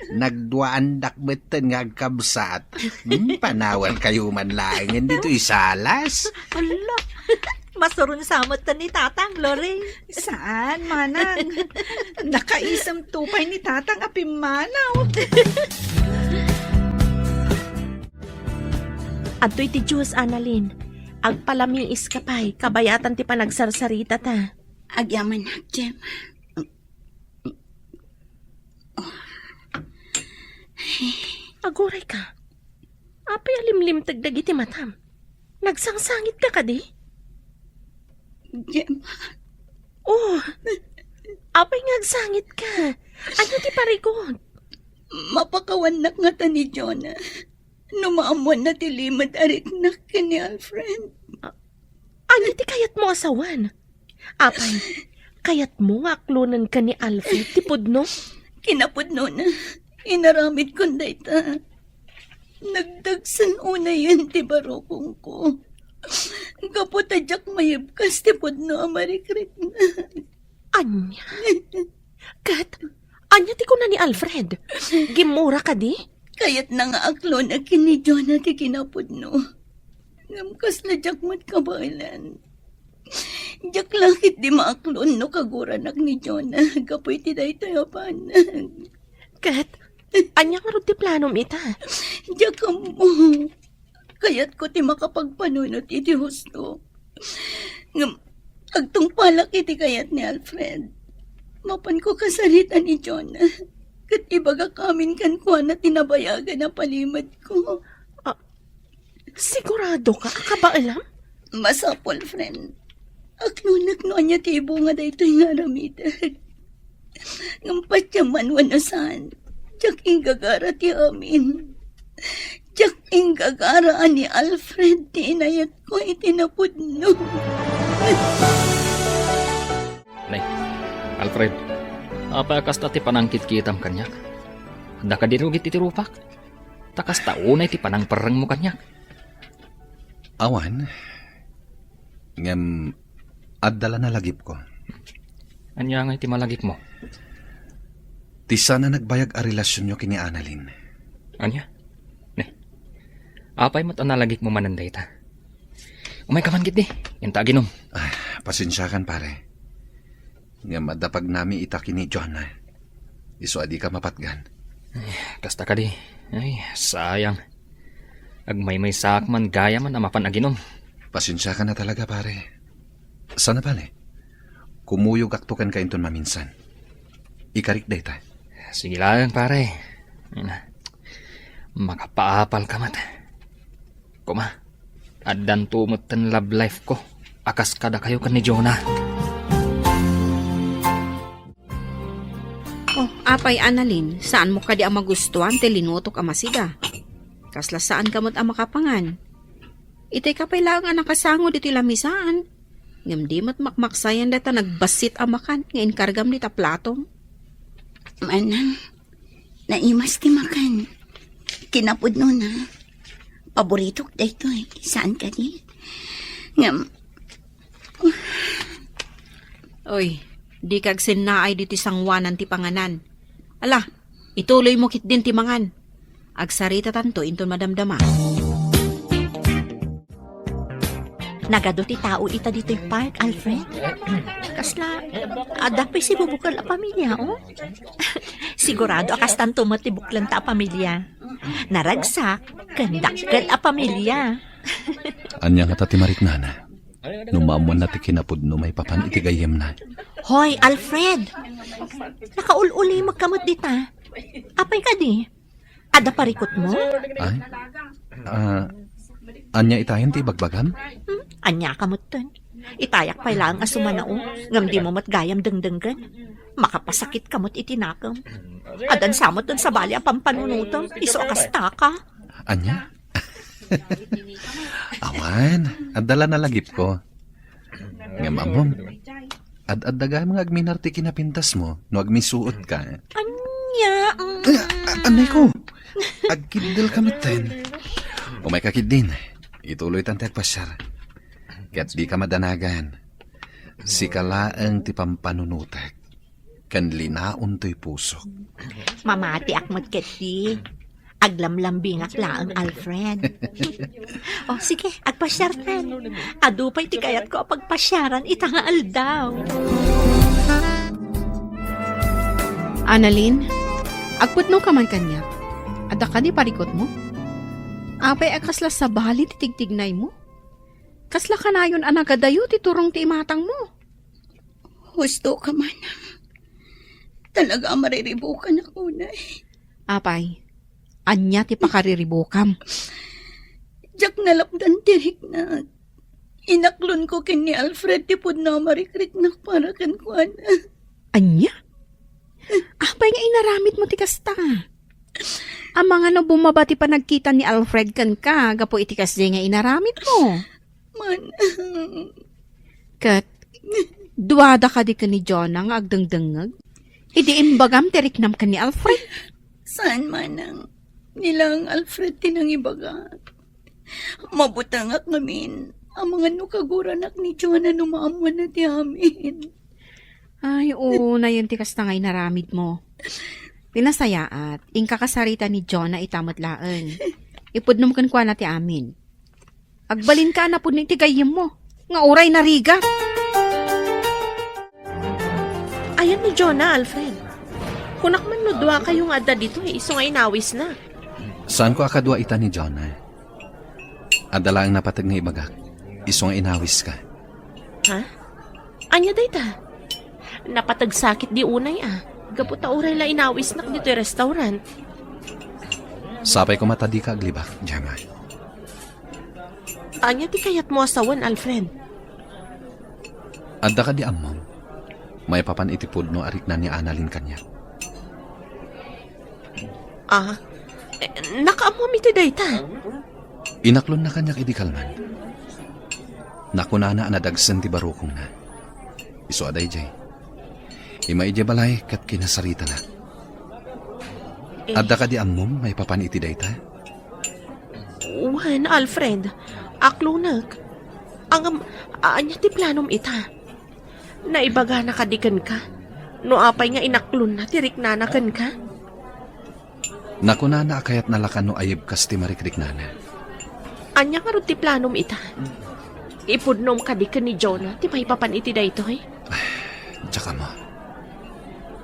Nagduaandak metten nga agkabsat. Hmm, panawan kayo man laengen dito isalas. Ala, masuron sa metten ni Tatang, Lorraine. Saan, Manang? Nakaisem to pay ni Tatang a pimmanaw. Adtoy ti juice, Annalyn. Agpalamiis ka pay, kabayatan ti panagsarsaritata. Agyamanak, Jem. Aguray ka. Apay a limlimteg dagiti matam? Nagsangsangit ka kadi? Gemma. Oh, apay nga agsangit ka? Ania ti parigot? Mapakawannak ngata ni Jonah no maammoanna ti limed a riknak ken ni Alfred. Ania ti kayatmo a sawen? Apay, kayatmo nga aklonenka ni Alfred ti pudno? Kinapudnona, inaramidkon dayta. Nagdagsen unayen ti barukongko. Gapu ta diak maibkas ti pudno a marikrikna. Ania? Ket ania ti kuna ni Alfred? Gimmura kadi? Kayatna nga aklonek ken ni Jonah ti kinapudno. Ngem kasla diak met kabaelan. Diak la ketdi maaklon no kaguranak ni Jonah gapu iti daytoy a banag. Ket ania ngarud ti planom ita? Diak ammo. Kayatko ti makapagpanunot iti husto. Ngem agtungpalak iti kayat ni Alfred. Mapanko kasarita ni Jonah. Ket ibagak amin kenkuana ti nabayagan a palimedko. Ah, sigurado ka a kabaelam? Masapul, friend. Aklonek no ania ti ibunga daytoy nga aramidek. Ngem patiem man wenno saan, diak inggagara ti amin. Diak inggagara a ni Alfred ti inayatko iti napudno. Nay, Alfred, apay a kasta ti panangkitkitam kaniak? Adda kadi rugit iti rupak? Ta kasta unay ti panangperrengmo kaniak. Awan. Ngem adda la nalagipko. Ania ngay ti malagipmo? Ti saan a nagbayag a relasionyo ken ni Annalyn. Ania? Ne. Apay met a nalagipmo manen dayta? Umayka man ketdi. Inta aginom. Ah, pasensiakan, pare. Ngem adda pagnami ita ken ni Jonah. Isu a dika mapatgan. Ay, kasta kadi. Ay, sayang. Agmaymaysaak man gayamen a mapan aginom. Pasensiakan a talaga, pare. Sana bale, kumuyogakto kenka inton maminsan. Ikarik dayta. Sige laeng, pare. Ay na. Makapaapalka met. Koma, addanto metten love life ko a kas kadakayo ken ni Jonah. Oh, apay, Annalyn, saanmo kadi a magustuan ti linutok a masiga? Kasla saanka met a makapangan. Itayka pay laeng a nakasango ditoy lamisaan. Ngem di met makmaksayan dayta nagbassit a makan nga inkargam dita platom. Manang, naimas ti makan. Kinapudnona. Paboritok daytoy. Saan kadi? Ngem, Oy, dika agsennaay ditoy sangoanan ti panganan. Ala, ituloymo ketdin ti mangan. Agsaritatanto inton madamdama. Nagadu ti tao ita ditoy park, Alfred. Kasla, adda pay sibubukel a pamilia, oh. Sigurado a kastanto met ti buklenta a pamilia. Naragsak, ken dakkel a pamilia. Ania ngata ti mariknana? No maammoanna ti kinapudno maipapan iti gayyemna. Hoy, Alfred! Nakaul-ulimekka met dita. Apay kadi? Adda parikutmo? Ay? Ah, ania itayen ti ibagbagam? Hmm? Ania ka metten? Itayak pay laeng a sumanao, ngem dimo met gayam dengdenggen. Makapasakitka met iti nakem. Addan sa metten sabali a pampanunotem, isu a kastaka. Ania? Awan, adda la nalagipko. Ngem ammom, ad-adda gayam nga agminar ti kinapintasmo no agmisuotka. Ania? Ay, a-, anay ko. Agkiddelka metten. Umayka ketdin. Ituloytan ti agpasiar. Ket dika madanagan. Sika laeng ti pampanunotek ken linaon toy pusok. Mamatiak met ketdi. Aglamlambingak laeng, Alfred. Oh, sige, agpasiartan. Adu pay ti kayatko a pagpasiaran ita nga aldaw. Annalyn, agpudnoka man kaniak. Adda kadi parikutmo? Apay a kasla sabali ti tigtignaymo? Kasla kanayon a nagadayo ti turong ti imatangmo? Husto ka, manang. Talaga a mariribukan ako, nay. Apay, ania ti pakariribukam? Diak nalapdan ti riknak. Inaklonko ken ni Alfred ti pudno a marikriknak para kenkuana. Ania? Apay nga inaramidmo ti kasta? Amangan no bumaba ti panagkita ni Alfred kenka gapu iti kasdiay nga inaramidmo? Manang. Ket, duada kadi ken ni Jonah nga agdengdengngeg idi imbagam ti riknam ken ni Alfred? Saan, manang. Ni laeng Alfred ti nangibaga. Mabutengak ngamin. Amangan no kaguranak ni Jonah no maammoanna ti amin. Ay, oo, nayon ti kasta nga inaramidmo. Ti nasayaat, inka kasarita ni Jonah ita met laeng. Ipudnom kenkuana ti amin. Agbalinka a napudno iti gayyemmo, nga uray narigat. Ayan ni Jonah, Alfred. Kunak man no duakayo nga adda ditoy, isu nga inawisna. Saanko a kadua ita ni Jonah. Adda laeng napateg nga ibagak, isu nga inawiska. Ha? Ania dayta? Napateg sakit di unay a. Gapu ta uray la inawisnak ditoy restaurant. Sapay koma ta dika aglibak, Gemma. Ania ti kayatmo a sawen, Alfred? Adda kadi ammom, maipapan iti pudno a rikna ni Annalyn kaniak. Ah, eh, nakaammom iti dayta? Inaklonna kaniak idi kalman. Nakunana a nadagsen ti barukongna. Isu a daydiay. Immay idiay balay ket kinasaritanak. Eh. Adda kadi ammom maipapan iti dayta? Wen, Alfred. Aklonek. Ngem, ania ti planom ita? Naibagana kadi kenka? No apay nga inaklonna ti riknana kenka? Nakunana a kayatna la kano a yibkas ti marikriknana. Ania ngarud ti planom ita? Ipudnom kadi ken ni Jonah ti maipapan iti daytoy? Diak ammo.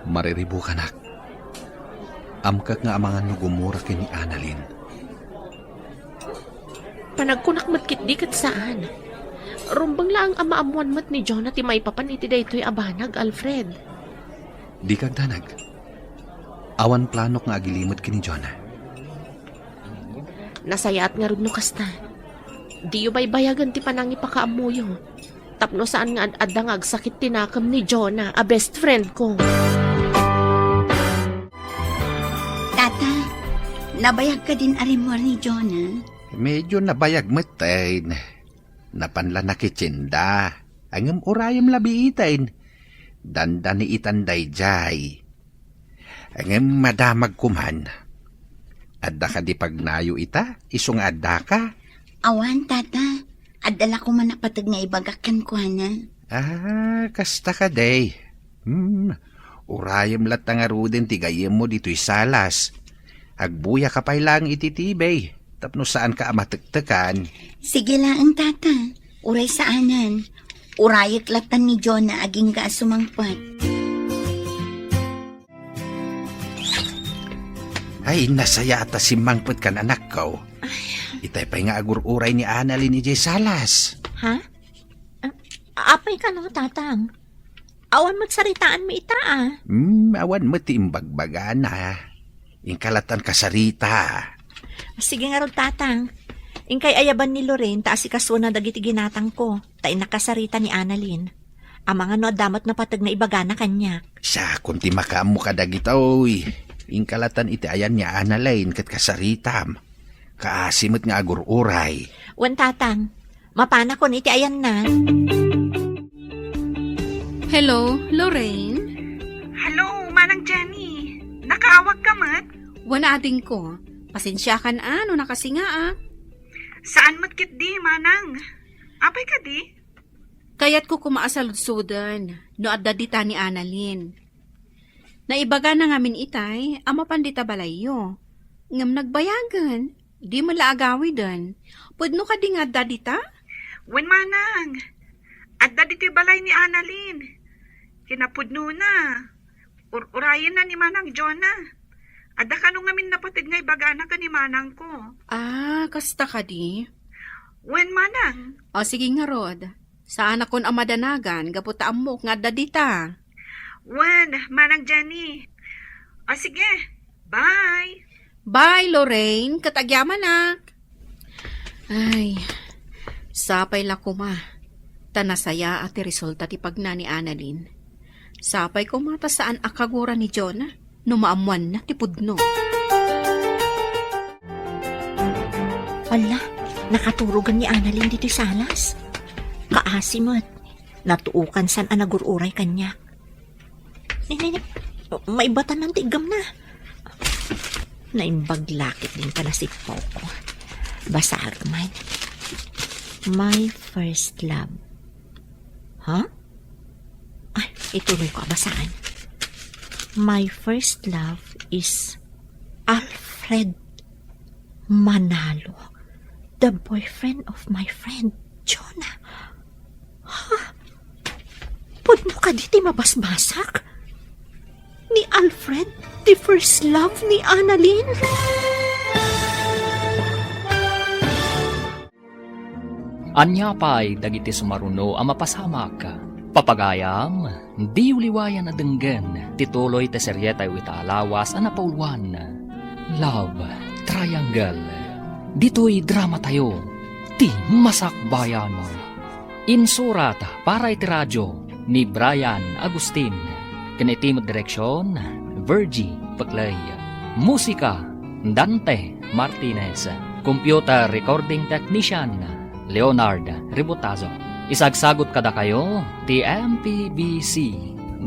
Mariribukanak. Amkak nga amangan no gumura ken ni Annalyn. Panagkunak met ketdi ket saan. Rumbeng laeng a maammoan met ni Jonah ti maipapan iti daytoy a banag, Alfred. Dika agdanag. Awan planok nga agilimed ken ni Jonah. Nasayaat ngarud no kasta. Diyo baybayagen ti panangipakaammoyo. Tapno saan nga ad-adda nga agsakit ti nakem ni Jonah a best friend ko. Tata, nabayag kadin a rimmuar ni Jonah? Medyo nabayag met, eh. Napan la nakitsinda. Ngem urayem la biiten. Dandani itan daydiay. Ngem madamag koman. Adda kadi pagnayo ita, isu nga addaka? Awan, Tata. Adda la koman a pateg nga ibagak kenkuana. Ah, kasta kadi. Hmm, urayem latta ngaruden ti gayyemmo ditoy salas. Agbuyaka pay laeng iti T V tapno saanka a matektekan. Sige laeng, Tata. Uray saanen. Urayek latta ni Jonah agingga a sumangpet. Ay, nasayaat a simmangpetkan, anakko. Itay pay nga agur-uray ni Annalyn idiay salas. Ha? Ah, apay kano, Tatang? Awan met saritaanmi ita, ah. Hmm, awan met ti imbagbagana. Inka latta kasarita. Sige ngarud, Tatang. Inkay ayaban ni Lorraine ta asikasuona dagiti ginatangko, ta innak kasarita ni Annalyn. Amangan no adda met napateg nga ibagana kaniak. Siakon ti makaammo kadagitoy. Inka latta iti ayan ni Annalyn ket kasaritam. Kaasi met nga agur-uray. Wen, Tatang. Mapanakon iti ayanna. Hello, Lorraine? Hello, Manang Jenny. Nakaawagka met? Wen, adingko. Pasensiakan a no nakasingaak. Saan met ketdi, Manang? Apay kadi? Kayatko koma a saludsuden no adda dita ni Annalyn. Naibagana ngamin itay a mapan dita balayyo. Ngem nagbayagen, di met la agawiden. Pudno kadi nga adda dita? Wen, Manang. Adda ditoy balay ni Annalyn. Kinapudnona. Ur-urayenna ni Manang Jonah. Adda kano ngamin napateg nga ibagana ken ni manangko. Ah, kasta kadi? Wen, Manang. O, sige ngarud. Saanakon a madanagan gapu ta ammok nga adda dita. Wen, Manang Jenny. O, sige. Bye. Bye, Lorraine. Ket agyamanak. Ay, sapay la koma. Ta nasayaat ti resulta ti pagna ni Annalyn. Sapay koma ta saan a kagura ni Jonah no maammoanna ti pudno. Alla, nakaturogan ni Annalyn ditoy salas. Kaasi met, natuokan san a nagur-uray kaniak. Ni, ni, ni, maibatan ti iggamna. Naimbag la ketdin panasipawko. Basaek man. My first love. Ha? Ay, ituloy ko a basaen. My first love is Alfred Manalo, the boyfriend of my friend Jonah. Ha? Pudno kadi ti mabasbasak? Ni Alfred, the first love ni Annalyn? Ania pay dagiti sumaruno a mapasamak? Papagayam, diyo liwayan a denggen ti tuloy ti serietayo ita a lawas a napauluan, Love Triangle. Ditoy dramatayo, ti Masakbayan. Insurat para iti radio ni Brian Agustin, ken iti met direksion, Virgie Peclay. Musika, Dante Martinez. Computer recording technician, Leonard Ributazo. Isagsagot kadakayo ti M P B C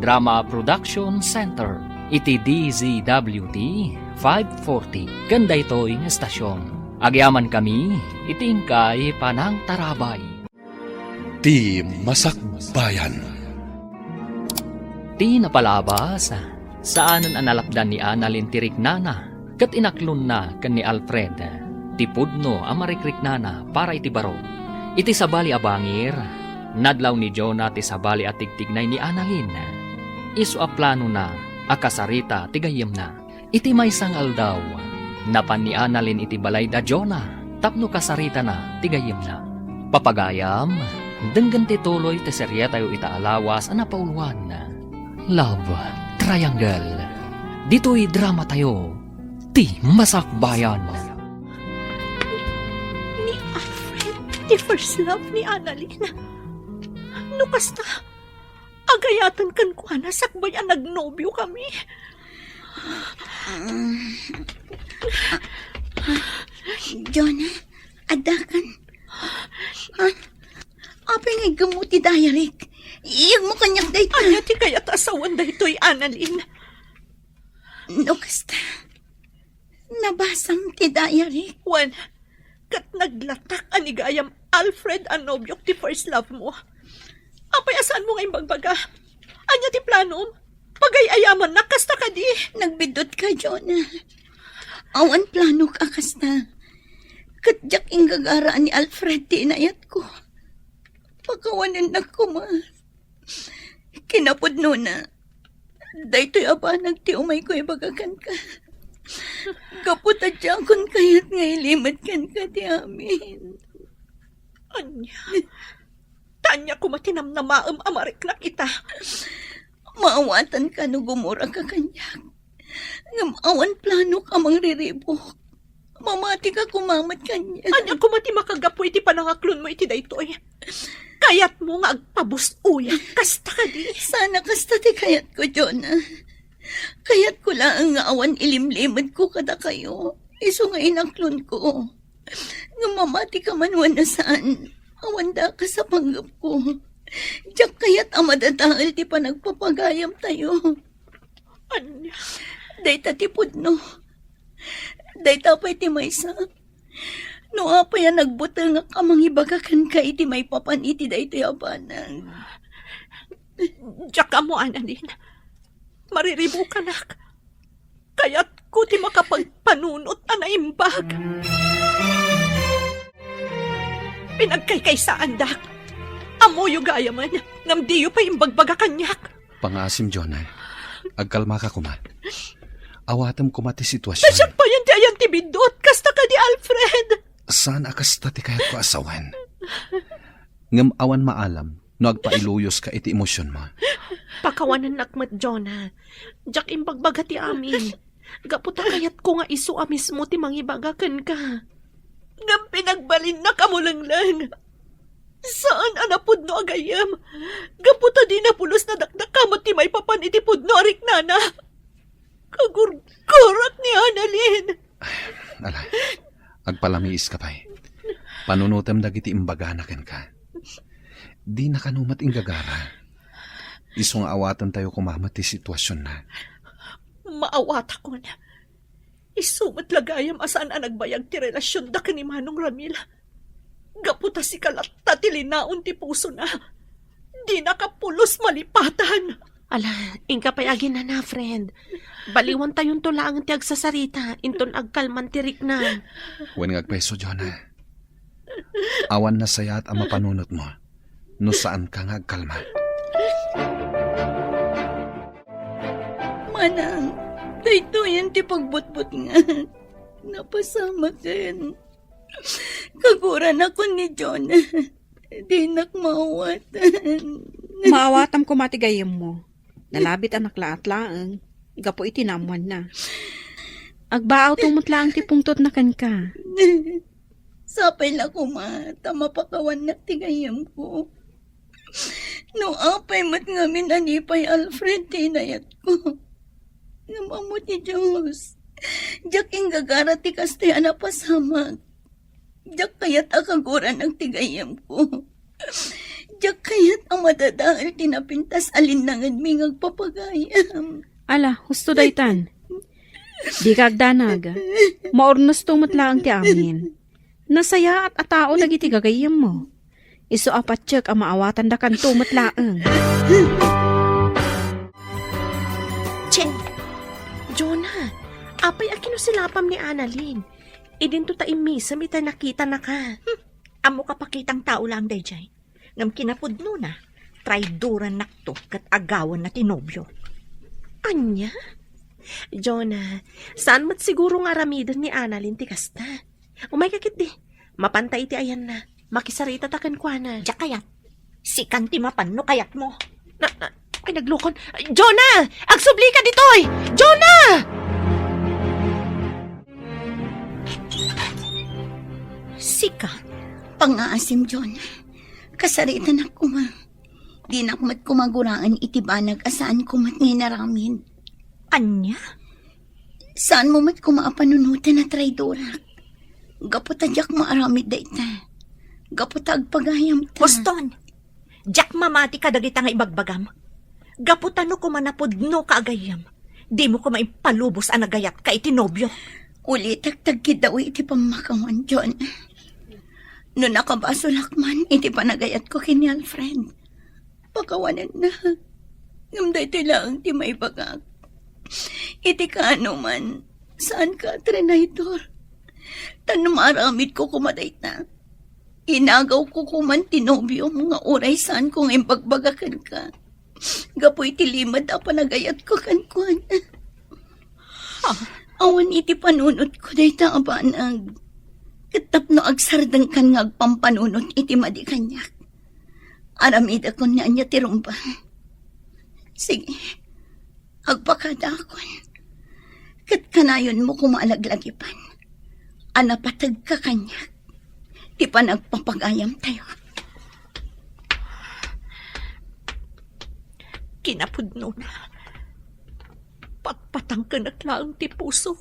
Drama Production Center iti D Z W T five forty ken daytoy nga estasion. Agyamankami iti inkay panangtarabay. Ti Masakbayan. Ti napalabas, saanen a nalapdan ni Annalyn ti riknana ket inaklonna ken ni Alfred ti pudno a marikriknana para iti baro. Iti sabali a bangir, nadlaw ni Jonah ti sabali a tigtignay ni Annalyn. Isu a planona a kasarita ti gayyemna. Iti maysa nga aldaw, napan ni Annalyn iti balay da Jonah tapno kasaritana ti gayyemna. Papagayam, denggen ti tuloy ti serietayo ita a lawas a napauluan, Love Triangle. Ditoy dramatayo, ti masakbayan. Ni Alfred, ti first love ni Annalyn. No kasta, agayaten kenkuana sakbay a nagnobiokami. Jonah, addakan. Ah, apay nga iggemmo ti diaryk? Iyegmo kaniak dayta. Ania ti kayat a sawen daytoy, Annalyn? No kasta, nabasam ti diaryk. Wen, ket naglatak a ni gayam Alfred a nobiok ti first love mo. Apay a saanmo nga imbagbaga? Ania ti planom? Pagay-ayamannak kasta kadi? Nagbiddutka, Jonah. Awan planok a kasta. Ket diak inggagara a ni Alfred ti inayatko. Pakawanennak koma. Kinapudnona, daytoy a banag ti umayko ibaga kenka. Gapu ta diakon kayat nga ilimed kenka ti amin. Ania? Ta ania koma ti namnamaem a mariknak ita? Maawatanka no gumuraka kaniak. Ngem awan planok a mangriribuk. Mamatika koma met kaniak. Ania koma ti makagapu iti panangaklonmo iti daytoy? Kayatmo nga agpabusuyak kasta kadi? Saan a kasta ti kayatko, Jonah. Kayatko laeng nga awan ilimlimedko kadakayo, isu nga inaklonko. Ngem mamatika man wenno saan, awan dakes a panggepko. Diak kayat a madadael ti panagpapagayamtayo. Ania? Dayta ti pudno. Dayta pay ti maysa. No apay a nagbutengak a mangibaga kenka iti maipapan iti daytoy a banag. Diak ammo, Annalyn. Mariribukanak. Kayatko ti makapagpanunot a naimbag. Pinagkaykaysaandak. Ammoyo gayamen, ngem diyo pay imbagbaga kaniak. Pangaasim, Jonah. Agkalmaka koma. Awatem koma ti sitwasion. Siak payen ti ayan ti biddut, kasta kadi Alfred. Saan a kasta ti kayatko a sawen. Ngem awan maalam no agpailuyoska iti emosionmo. Pakawanennak met, Jonah. Diak imbagbaga ti amin. Gapu ta kayatko nga isu a mismo ti mangibaga kenka. Ngem pinagbalinnak a mulengleng. Saan a napudno a gayyem. Gapu ta dina pulos nadakdakkel met ti maipapan iti pudno a riknana. Kagurgurak ni Annalyn. Ala, agpalamiiska pay. Panunotem dagiti imbagana kenka. Dina kano met inggagara. Isu nga awatentayo koma met ti situasionna. Maawatakon. Isu met la gayam a saan a nagbayag ti relasionda ken ni Manong Ramil. Gapu ta sika latta ti linaon ti pusona. Dinaka pulos malipatan. Ala, inka pay aginana, friend. Baliwantayonto laeng ti agsasarita inton agkalman ti riknam. Wen nga agpayso, Jonah. Awan nasayaat a mapanunotmo no saanka nga agkalma. Manang, daytoyen ti pagbutbutngan. Napasamaken. Kaguranakon ni Jonah. Dinak maawatan. Maawatam koma ti gayyemmo. Nalabit a naklaat laeng gapu iti naammoanna. Agbaawto met laeng ti pungtotna kenka. Sapay la koma ta mapakawannak ti gayyemko. No apay met ngamin a ni pay Alfred ti inayatko. Ngem ammo ti Dios, diak inggagara ti kastoy a napasamak. Diak kayat a kaguranak ti gayyemko. Diak kayat a madadael ti napintas a linnangenmi nga agpapagayam. Ala, husto daytan. Dika agdanag. Maurnosto met laeng ti amin. Nasayaat a tao dagiti gagayyemmo. Isu a patiek a maawatandakanto met laeng. Che! Jonah, apay a kinusilapam ni Annalyn? Idinto ta immisem ita nakitanaka. Hmm, ammo kapakitang tao laeng daydiay. Ngem kinapudnona, traidorannak to ket agawanna ti nobio. Ania? Jonah, saan met siguro nga aramiden ni Annalyn ti kasta. Umayka ketdi. Mapanta iti ayanna. Makisaritata kenkuana. Diak kayat. Sikan ti mapan no kayatmo. Na, na, ay, naglukon. Jonah! Agsublika ditoy! Jonah! Sika? Pangngaasim, Jonah. Kasaritanak koma. Dinak met koma guraen iti banag a saanko met nga inaramid. Ania? Saanmo met koma a panunoten a traidorak. Gapu ta diak maaramid dayta. Gapu ta agpagayamta. Boston! Diak mamati kadagita nga ibagbagam. Gapu ta no koma napudnoka a gayyem, dimo koma impalubos a nagayatka iti nobio. Ulitek ta agkiddawi iti pammakawan, John. No nakabasolak man iti panagayatko ken ni Alfred, pakawanennak. Ngem daytoy laeng ti maibagak. Iti kaano man, saanka a trinaydor. Ta no maaramidko koma dayta, inagawko koman ti nobiom nga uray saanko nga imbagbaga kenka. Gapu iti limed a panagayatko kenkuana. Ha? Awan iti panunotko dayta a banag. Ket tapno agsardengkan nga agpampanunot iti madi kaniak. Aramidakon nga ania ti rumbeng. Sige, agpakadaakon. Ket kanayonmo koma a laglagipan a napategka kaniak ti panagpapagayamtayo. Kinapudnona, patpatangkenak laeng ti puso.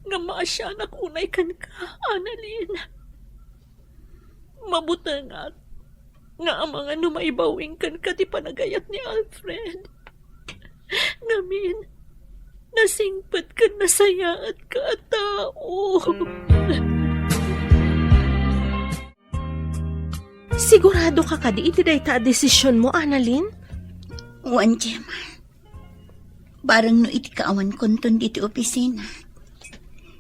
Ngem maasianak unay kenka, Annalyn. Mabutengak nga amangan no maibaw-ing kenka ti panagayat ni Alfred. Ngamin, nasingpet ken nasayaatka a tao. Siguradoka kadi iti dayta a desisionmo, Annalyn? Wen, Gemma. Bareng no iti kaawankonton ditoy opisina.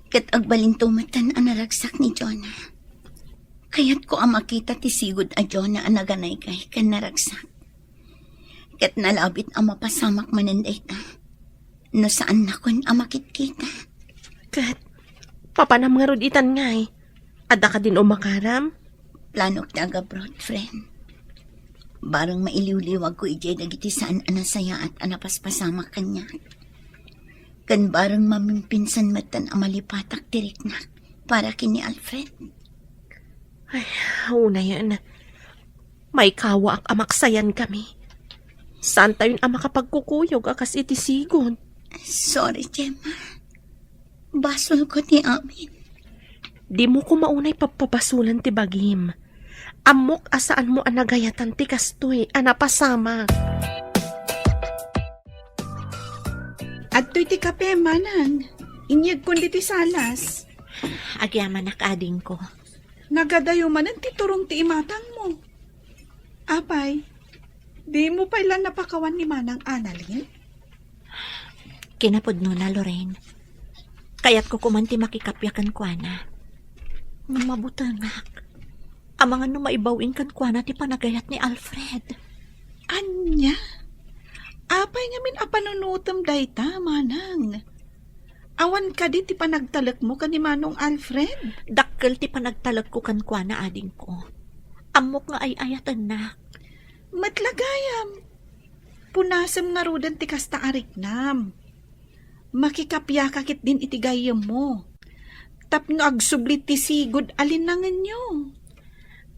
Ket agbalinto metten a naragsak ni Jonah. Kayatko a makita ti sigud a Jonah a naganaygay ken naragsak. Ket nalabit a mapasamak manen dayta no saannakon a makitkita. Ket papanam ngarud itan ngay? Adda kadin umakaram? Planok ti agabroad, friend. Bareng mailiwliwagko idiay dagiti saan a nasayaat a napaspasamak kaniak. Ken bareng mamimpinsan metten a malipatak ti riknak para ken ni Alfred. Ay, unayen. Maikawaak a maksayankami. Saantayon a makapagkukuyog a kas iti sigud. Sorry, Gemma. Basolko ti amin. Dimo koma unay pappabasolen ti bagim. Ammok a saanmo a nagayatan ti kastoy a napasamak. Adtoy ti kape, manang. Inyegkon ditoy salas. Agyamanak, adingko. Nagadayo manen ti turong ti imatangmo. Apay, dimo pay la napakawan ni Manang Annalyn? Kinapudnona, Lorraine. Kayatko koman ti makikappia kenkuana. Ngem mabutengak. Amangan no maibaw-ing kenkuana ti panagayat ni Alfred. Ania? Apay ngamin a panunotem dayta, manang? Awan kadi ti panagtalekmo ken ni Manong Alfred? Dakkel ti panagtalekko kenkuana, adingko. Ammok nga ay-ayatennak. Met la gayam. Punasem ngaruden ti kasta a riknam. Makikapiaka ketdin iti gayyemmo. Tapno agsubli ti sigud a linnangenyo.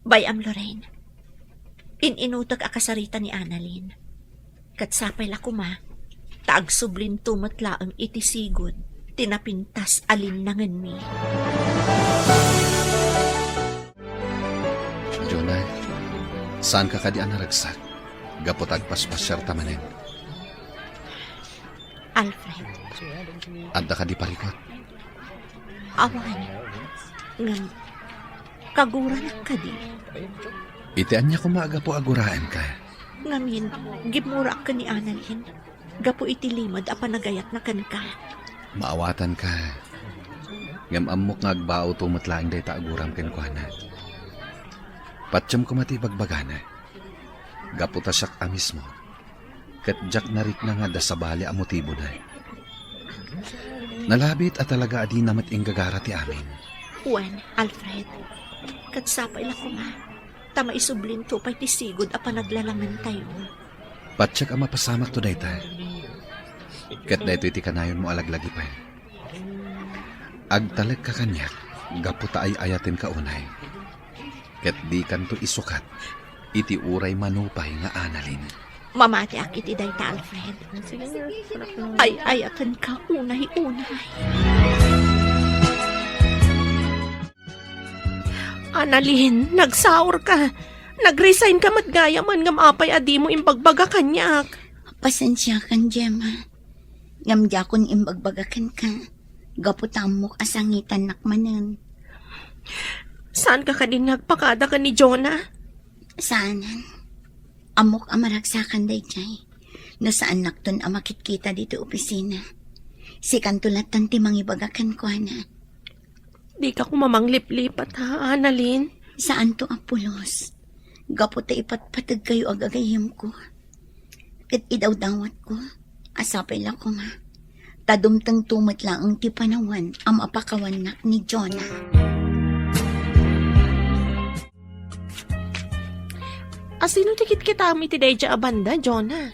Bay-am, Lorraine. In-inutek a kasarita ni Annalyn. Ket sapay la koma, ta agsublinto met laeng iti sigud ti napintas a linnangenmi. Jonah, saanka kadi a naragsak gapu ta agpaspasiarta manen? Alfred. Adda kadi parikut? Awan. Ngem, kaguranak kadi? Iti ania koma a gapu a guraenka? Ngamin, gimmurak ken ni Annalyn gapu iti limed a panagayatna kenka. Maawatanka. Ngem ammok nga agbaawto met laeng dayta a guram kenkuana. Patiem koma ti ibagbagana. Gapu ta siak a mismo ket diak narikna nga adda sabali a motibona. Nalabit a talaga a dina met inggagara ti amin. Wen, Alfred, ket sapay la koma, ta maisublinto pay ti sigud a panaglalamentayo. Patiek a mapasamakto dayta. Ket daytoy ti kanayonmo a laglagipen. Agtalekka kaniak gapu ta ay-ayatenka unay. Ket dikanto isukat iti uray mano pay nga Annalyn. Mamatiak iti dayta, Alfred. Ay-ayatenka unay-unay. Annalyn, nagsaorka. Nag-resign ka met gayamen ngem apay a dimo imbagbaga kaniak? Pasensiakan, Gemma. Ngem diakon imbagbaga kenka, gapu ta ammok a sangitannak manen. Saanka kadi nga agpakada ken ni Jonah? Saanen. Ammok a maragsakan daydiay. No saannakton a makitkita ditoy opisina, sikanto lattan ti mangibaga kenkuana. Dika koma mangliplipat, ha, Annalyn? Saanto a pulos. Gapu ta ipatpategkayo a gagayyemko. Ket idawdawatko a sapay la koma ta dumtengto met laeng ti panawen a mapakawannak ni Jonah. Asino ti kitkitam iti daydiay a banda, Jonah?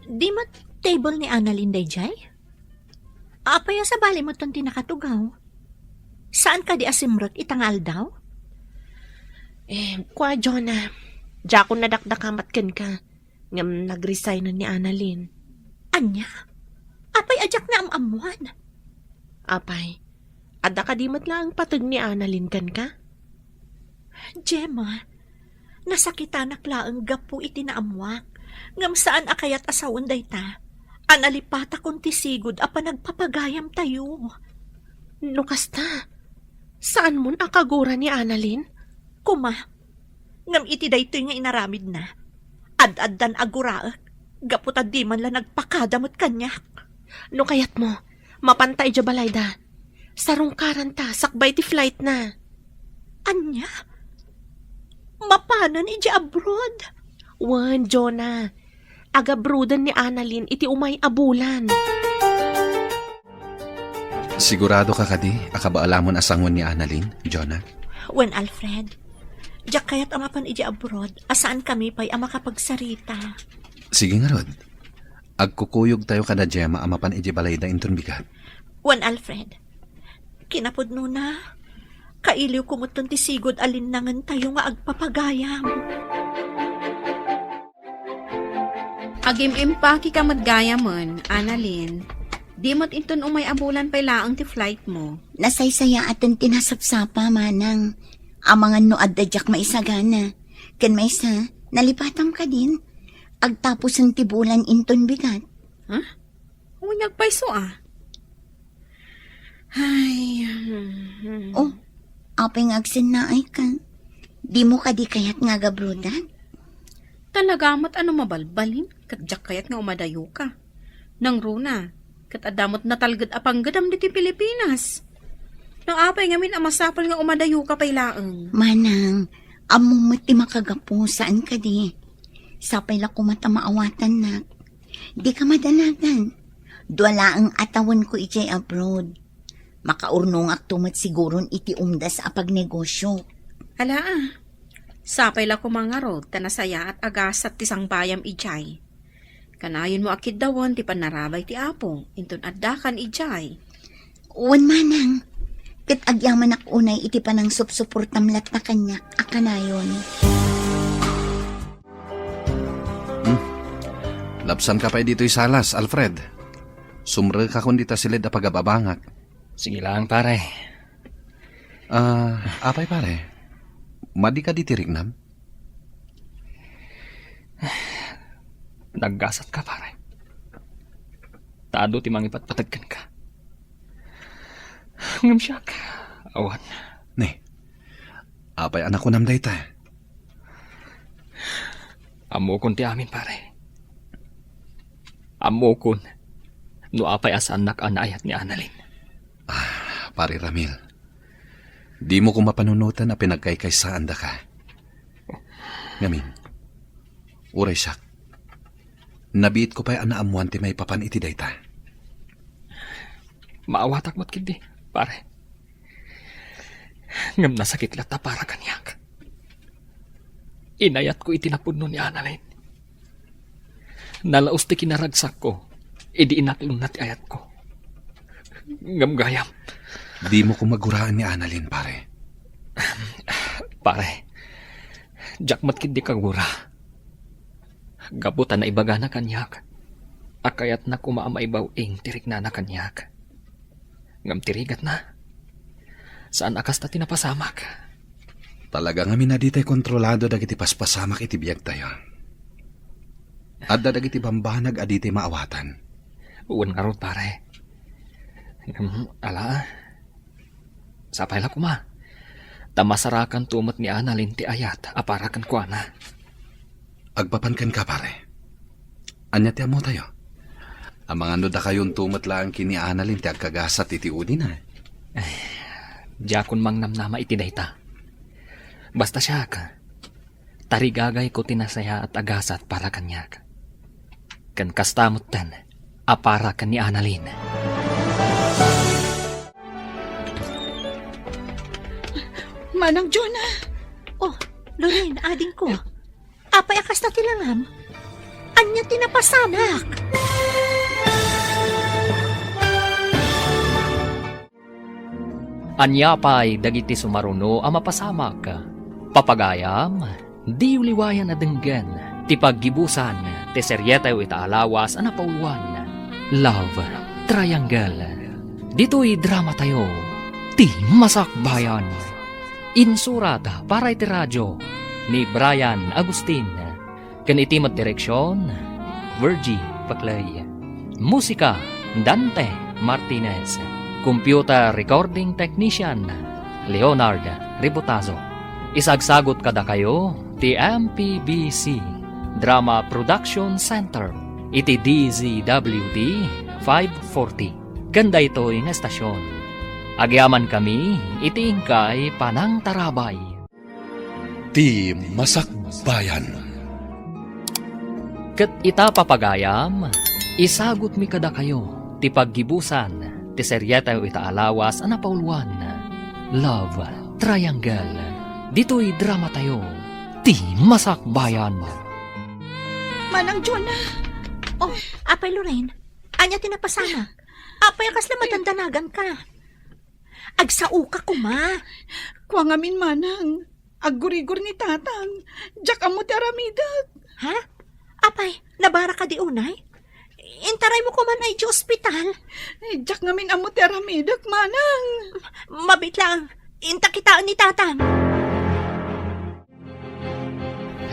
Di met table ni Annalyn daydiay? Apay a sabali metten ti nakatugaw? Saan kadi a simrek ita nga aldaw? Eh, kua, Jonah, diakon nadakdakamat kenka, ngem nagresignen ni Annalyn. Ania? Apay a diak naam-ammoan? Apay, adda kadi met laeng pateg ni Annalyn kenka? Gemma, nasakitanak laeng gapu iti naammoak, ngem saan a kayat a sawen dayta a nalipatakon ti sigud a panagpapagayamtayo. No kasta, saanmon a kagura ni Annalyn? Koma, ngem iti daytoy nga inaramidna, ad-addan a guraek gapu ta diman la nagpakada met kaniak. No kayatmo, mapanta idiay balayda. Sarungkaranta sakbay ti flightna. Ania? Mapanen idiay abroad? Wen, Jonah. Agabroaden ni Annalyn iti umay a bulan. Sigurado ka kadi a kabaalamon a sangoen ni Annalyn, Jonah? Wen, Alfred. Diak kayat a mapan idiay abroad a saankami pay a makapagsarita. Sige ngarud. Agkukuyogtayo kada Gemma a mapan idiay balayda inton bigat. Wen, Alfred. Kinapudnona, kailiwko metten ti sigud a linnangentayo nga agpapagayam. Agim-impakika met gayamen, Annalyn. Di met inton umay a bulan pay laeng ti flightmo. Nasaysayaaten ti nasapsapa, manang. Amangan no adda diak maisagana. Ken maysa, nalipatam kadin. Agtapusen ti bulan inton bigat. Ha? Wen, agpayso a. Ay, hmm, hmm. Oh, apay nga agsennaayka? Dimo kadi kayat nga agabroadan? Talaga met a no mabalbalin, ket diak kayat nga umadayoka. Nangruna, ket adda met natalged a panggedam ditoy Pilipinas. No apay ngamin a masapul nga umadayoka pay laeng? Manang, ammom met ti makagapu, saan kadi? Sapay la koma ta maawatannak. Dika madanagan. Dua laeng a tawenko idiay abroad. Makaurnongakto met siguron iti umdas a pagnegosio. Ala, a. Sapay la koma ngarud ta nasayaat a gasat ti sangbayam idiay. Kanayonmo a kiddawen ti pannarabay ti Apo inton addakan idiay. Wen manang, ket agyamanak unay iti panangsupsuportam latta kaniak a kanayon. Hmm. Lapsanka pay ditoy salas, Alfred. Sumrekakon dita siled a pagababangak. Sige lang, pare. Ah, apay, pare? Madi kadi ti riknam? Naggasatka, pare. Ta adu ti mangipatpateg kenka. Ngem siak, awan. Ne, apay a nakunam dayta? Ammokon ti amin, pare. Ammokon no apay a saannak a naayat ni Annalyn. Ah, Pare Ramil, dimo koma panunoten a pinagkaykaysaandaka. Ngamin, uray siak, Nabiitko pay a naammoan ti maipapan iti dayta. Maawatak met ketdi, pare. Ngem nasakit latta para kaniak. Inayatko iti napudno ni Annalyn. Nalaus ti kinaragsakko idi inaklonna ti ayatko. Ngem gayam. Dimo koma guraan ni Annalyn, pare. Pare, diak met ketdi kagura. Gapu ta naibagana kaniak a kayatna koma a maibaw-ing ti riknana kaniak. Ngem ti rigatna, saan a kasta ti napasamak. Talaga ngamin a ditay kontrolado dagiti paspasamak iti biagtayo. Adda dagiti bambanag a ditay maawatan. Wen ngarud, pare. Ngem, ala, sapay la koma. Ta masarakanto met ni Annalyn ti ayat a para kenkuana. Agpapan kenka, pare. Ania ti ammotayo? Amangan no dakayonto met laeng ken ni Annalyn ti agkagasat iti udina. Ay, diakon mangnamnama iti dayta. Basta siak, tarigagayko ti nasayaat a gasat para kaniak. Ken kasta metten a para ken ni Annalyn. Manang Jonah! Oh, Loren, adingko. Apay a kasta ti langam? Ania ti napasamak? Ania pay dagiti sumaruno a mapasamak? Papagayam, diyo liwayan a denggen ti paggibusan ti serietayo ita a lawas a napauluan, Love Triangle. Ditoy dramatayo, ti Masakbayan. Insurat para iti radio ni Brian Agustin. Ken iti met direksion, Virgie Paclay. Musika, Dante Martinez. Computer recording technician, Leonard Ribotazo. Isagsagot kadakayo ti M P B C Drama Production Center iti D Z W T five forty. Ken daytoy nga estasion, agyamankami iti inkay panangtarabay. Ti Masakbayan. Ket ita, papagayam, isagutmi kadakayo ti paggibusan ti serietayo ita a lawas a napauluan, Love Triangle. Ditoy dramatayo, Ti Masakbayan. Manang Jonah! Oh, Apay Loren, ania ti napasamak? Apay a kasla madandanagan ka? Agsaoka koma. Kua ngamin, manang. Aggurigor ni tatang. Diak ammo ti aramidek. Ha? Apay, nabaraka di unay? Intaraymo koman ay di ospital. Eh, diak ngamin ammo ti aramidek, manang. Mabiit lang. Inta kitaen ni tatang.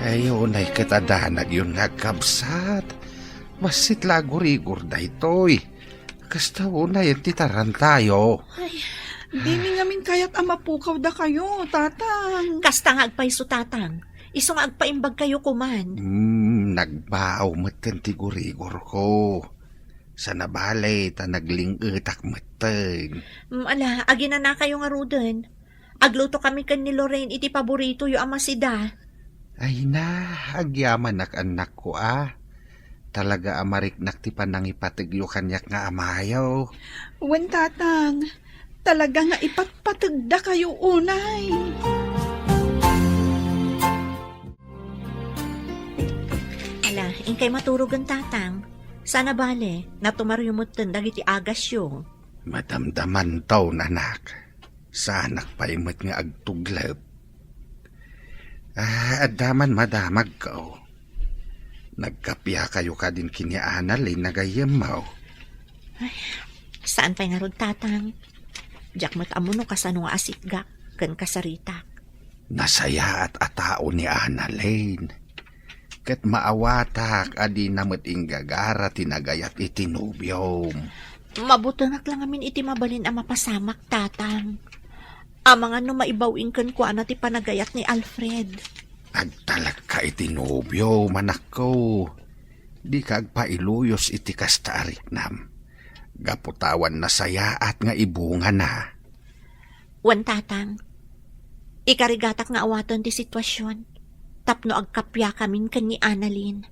Ay, unay ket a danagyon nga agkabsat. Bassit la aggurigor daytoy. Kasta unay ti tarantayo. Ay, dimi ngamin kayat a mapukaw dakayo, tatang. Kasta nga agpayso, tatang. Isu nga agpaimbag kayo koman. Hmm, nagbaaw metten ti gurigorko. Sana bale, ta nagling-etak metten. Mm, ala, aginana kayo ngaruden. Agluto kami ken ni Lorraine iti paboritoyo a masida. Ay na, agyamanak, annakko, a. Talaga a mariknak ti panangipategyo kaniak nga amayo. Wen, tatang, talaga nga ipatpategda kayo unay. Ala, inkay maturogen, tatang. Sana bale, natumaryo metten dagiti agasyo. Madamdamanto, nanak. Saanak pay met nga agtuglep. Ah, adda man madamagko. Nagkappia kayo kadin ken ni Annalyn a gayyemmo? Ay, saan pay ngarud, tatang. Diak met ammo no kasano nga asitgak ken kasaritak. Nasayaat a tao ni Annalyn. Ket maawatak a dina met inggagara ti nagayat iti nobiom. Mabutengak la ngamin iti mabalin a mapasamak, tatang. Amangan no maibaw-ing kenkuana ti panagayat ni Alfred. Agtalekka iti nobiom, anakko. Dika agpailuyos iti kasta a riknam. Gapu ta awan nasayaat nga ibungana. Wen, tatang, ikarigatak nga awaten ti sitwasion tapno agkappiakamin ken ni Annalyn.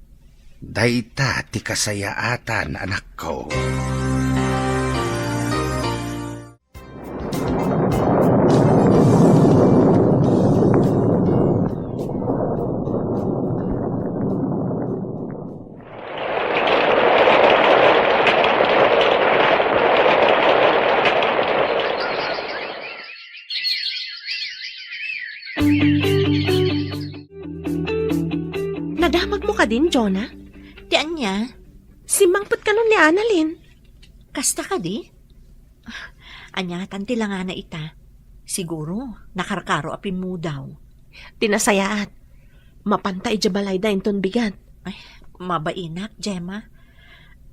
Dayta ti kasayaatan, anakko. Nadamagmo kadin, Jonah? Ti ania? Simmangpet kanon ni Annalyn. Kasta kadi? Ania tan ti langana ita? Siguro, nakarkaro a pimmudaw. Ti nasayaat, mapanta idiay balayda inton bigat. Ay, mabainak, Gemma.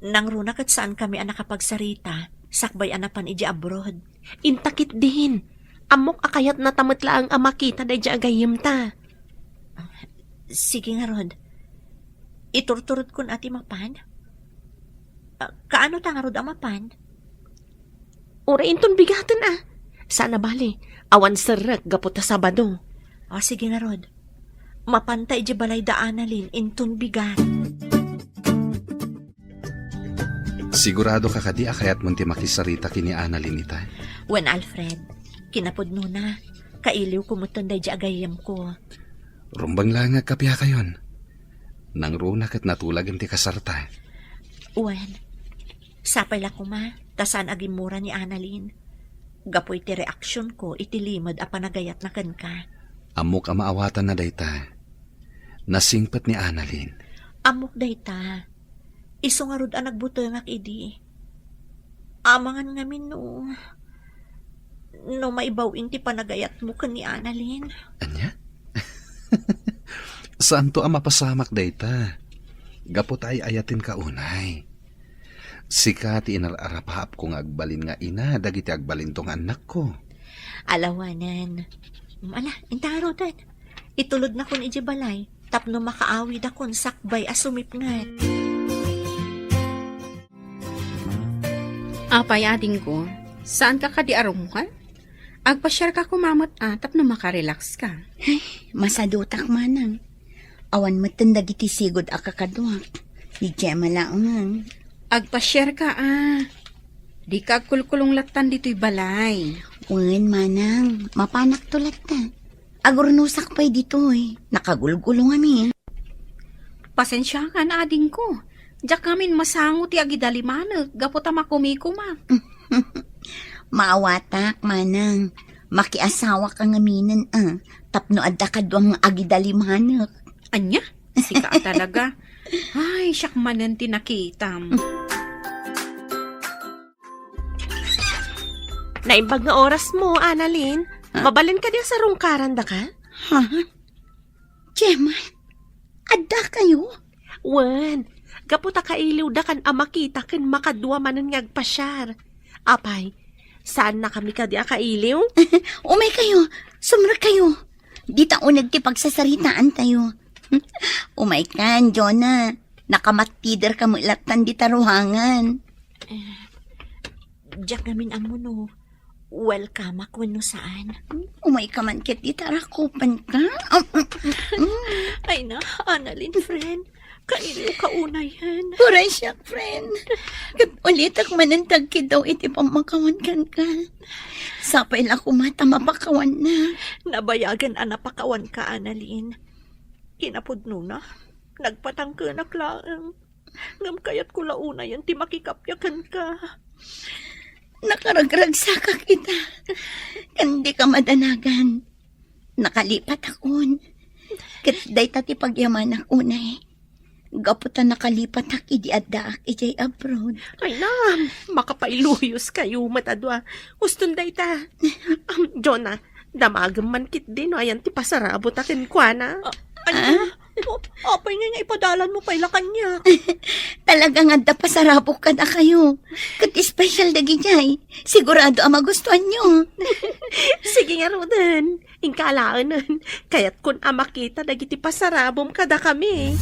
Nangruna ket saankami a nakapagsarita, sakbay a napan idiay abroad. Inta ketdin. Ammok a kayatnata met laeng a makita daydiay a gayyemta. Sige ngarud. Iturturedkon a ti mapan? Ah, kaano ta ngarud a mapan? Uray inton bigaten a. Saan a bale, awan serrek gapu ta Sabado. Ah, sige ngarud. Mapanta idiay balayda Annalyn inton bigat. Sigurado ka kadi a kayatmon ti makisarita ken ni Annalyn ita? Wen, Alfred, kinapudnona, kailiwko metten daydiay a gayyemko. Rumbeng laeng nga agkapiakayon. Nangruna ket natulagem ti kasarta. Wen, sapay la koma, ta saan a gimmura ni Annalyn. Gapu iti reaksionko iti limed a panagayatna kenka. Ammok a maawatanna dayta. Nasingpet ni Annalyn. Ammok dayta. Isu ngarud a nagbutengak idi. Amangan ngamin no, no maibaw-in ti panagayatmo ken ni Annalyn. Ania? Saanto a mapasamak dayta. Gapu ta ay-ayatenka unay. Sika ti inar-arapaapko nga agbalin nga ina dagiti agbalinto nga annakko. Alawanen. Ala, inta ngaruden. Itulodnakon idiay balay tapno makaawidakon sakbay a sumipnget. Apay, adingko, saanka kadi a rummuar? Agpasiarka koma met a tapno makarelaxka. Ay, masadutak manang. Awan metten dagiti sigud a kakaduak. Ni Gemma laeng. Agpasiarka a. Dika agkulkulong lattan ditoy balay. Wen, manang, mapanakto latta. Agurnosak pay ditoy. Nakagulgulong amin. Pasensiakan, adingko. Diak ngamin masango ti agidalimanek gapu ta makumikumak. Maawatak, manang. Makiasawaka ngaminen a, tapno adda kaduam nga agidalimanek. Ania? Sika a talaga. Ay, siak manen ti nakitam. Naimbag nga orasmo, Annalyn. Ah? Mabalin kadi a sarungkarandaka? Ha? Gemma, adda kayo? Wen, gapu ta kailiwdakan a makita ken makadua manen nga agpasiar. Apay, saannakami kadi a kailiw? Umay kayo, sumrek kayo. Dita uneg ti pagsasaritaan tayo. Umay kan, Jonah. Nakamattider ka met lattan dita ruangan. Eh, diak ngamin ammo no welcome-ak wenno saan. Umay ka man ket dita rakupen ka. Ay na, Annalyn, friend. Kailiw ka unayen. Uray siak, friend. Ket ulitek manen ti agkiddaw iti pammakawan kenka. Sapay la koma ta mapakawannak. Nabayagen a napakawanka, Annalyn. Kinapudnona, nagpatangkenak laeng. Ngem kayatko la unayen ti makikappia kenka. Nakaragragsakak ita. Ken dika madanagan. Nakalipatakon. Ket dayta ti pagyamanak unay. Gapu ta nakalipatak idi addaak idiay abroad. Ay na, makapailuyos-kayo met a dua. Uston dayta. Am, Jonah, damagem man ketdi no ayan ti pasarabota kenkuana. Ah, ania? Ah? O, apay ngay nga ipadalanmo pay la kaniak? Talaga nga adda pasarabok kadakayo. Ket espesyal dagidiay. Sigurado a magustuanyo. Sige ngaruden. Inka alaenen. Kayatkon a makita dagiti pasarabom kadakami.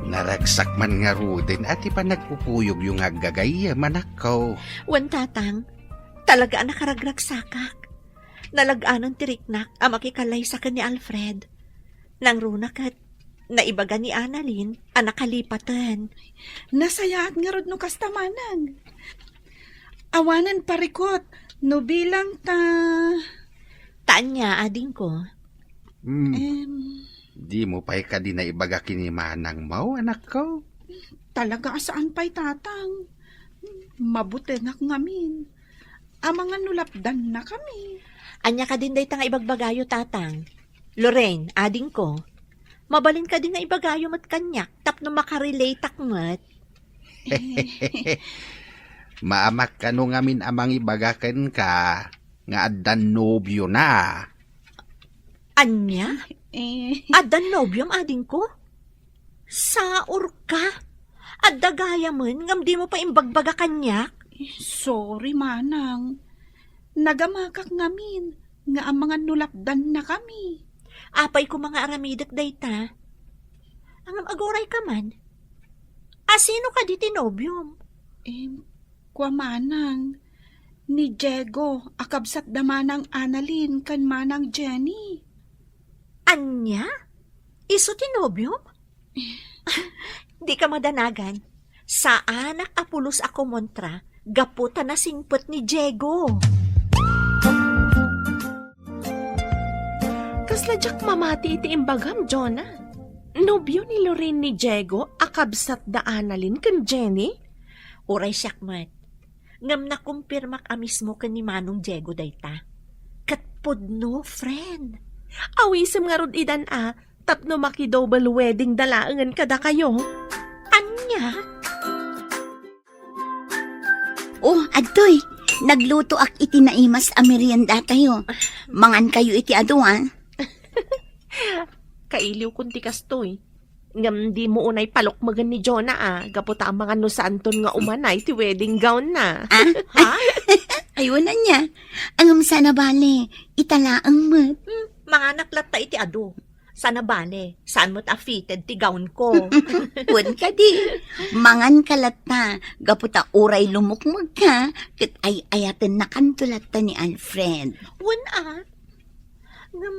Naragsak man ngaruden a ti panagpupuyogyo nga aggagayyem, anakko. Wen, Tatang, talaga a nakaragragsakak. Nalag-anan ti riknak a makikallaysa ken ni Alfred. Nangruna ket naibaga ni Annalyn a nakalipaten. Nasayaat ngarud no kasta, Manang. Awanen parikut no bilang ta. Ta ania, adingko? Hmm, Em, dimo pay kadi naibaga ken ni manangmo, anakko? Talaga a saan pay, Tatang. Mabutenak ngamin. Amangan no lapdannakami. Ania kadin dayta nga ibagbagayo, Tatang? Lorraine, adingko, mabalin kadi nga ibagayo met kaniak tapno makarelateak met? Maamak kano ngamin a mangibaga kenka nga addan nobiona. Ania? Eh. Addan nobiom, adingko? Saorka? Adda gayamen ngem dimo pay imbagbaga kaniak? Sorry, Manang. Nagamakak ngamin nga amangan no lapdannakami. Apay koma nga aramidek dayta? Ngem aguray ka man. A, sino kadi ti nobiom? Em, kua, Manang, ni Diego a kabsat da Manang Annalyn ken Manang Jenny. Ania? Isu ti nobiom? Dika madanagan. Saanak a pulos a kumontra gapu ta nasingpet ni Diego. Kasla diak mamati iti imbagam, Jonah. Nobio ni Lorraine ni Diego a kabsat da Annalyn ken Jenny? Uray siak met. Ngem nakumpirmak a mismo ken ni Manong Diego dayta. Ket pudno, friend. Awisem ngarud idan a, tapno maki-double wedding da laengen kadakayo. Ania? Oh, adtoy. Naglutoak iti naimas a meriendatayo. Mangankayo iti adu, a. Kailiwkon ti kastoy. Ngem dimo unay palukmegen ni Jonah a, gapu ta amangan no saanton nga umanay ti wedding gown na. Ah? Ha? Ay, wen ania. Ngem saan a bale, ita laeng met. Hmm, manganak latta iti adu. Saan a bale, saan met a fitted ti gown ko. Wen kadi, mangan ka latta, gapu ta uray lumukmeg ka, ket ay-ayatennakanto latta ni Alfred. Wen a, ngem,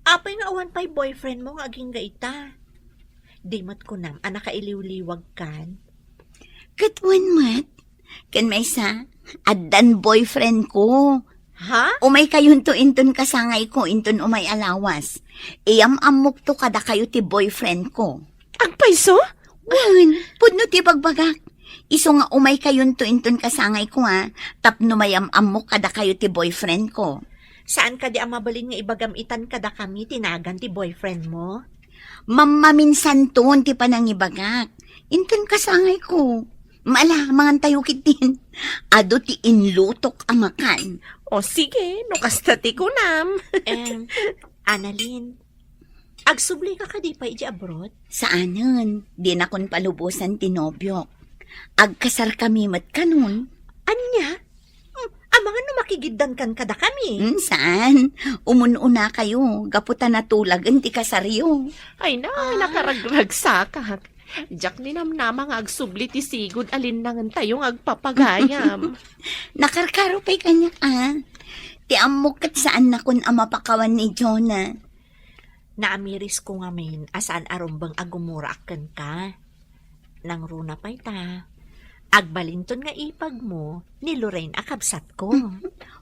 apay nga awan pay boyfriend mo nga agingga ita? Di met kunam a nakailiwliwag kan? Ket wen met, ken maysa, addan boyfriend ko. Ha? Umay kayonto inton kasangay ko, inton umay a lawas. Iyam-ammokto kadakayo ti boyfriend ko. Agpayso? Wen, pudno ti bagbagak. Isu nga umay kayonto inton kasangay ko, ha, tapno mayam-ammok kadakayo ti boyfriend ko. Saan kadi a mabalin nga ibagam itan kadakami ti nagan ti boyfriend mo? Mammaminsanton ti panangibagak. Inton kasangay ko. Mala, mangantayo ketdin. Adu ti inlutok a makan. O sige, no kasta ti kunam. Em, Annalyn, agsubli ka kadi pay iti abroad? Saanen, dinakon palubosan ti nobiok. Agkasarkami met kanon. Ania? Hmm, amangan no makigiddankan kadakami. Hmm, saan? Umun-unakayo, gapu ta natulagen ti kasaryo. Ay na, Ah. nakaragragsakak. Diak ninamnama nga agsubli ti sigud a linnangentayo nga agpapagayam. Nakarkaro pay kaniak, a. Ti ammok ket saannakon a mapakawan ni Jonah. Naamirisko ngamin a saan a rumbeng a gumuraak kenka. Nangruna pay ta, agbalinton nga ipagmo ni Lorraine a kabsatko.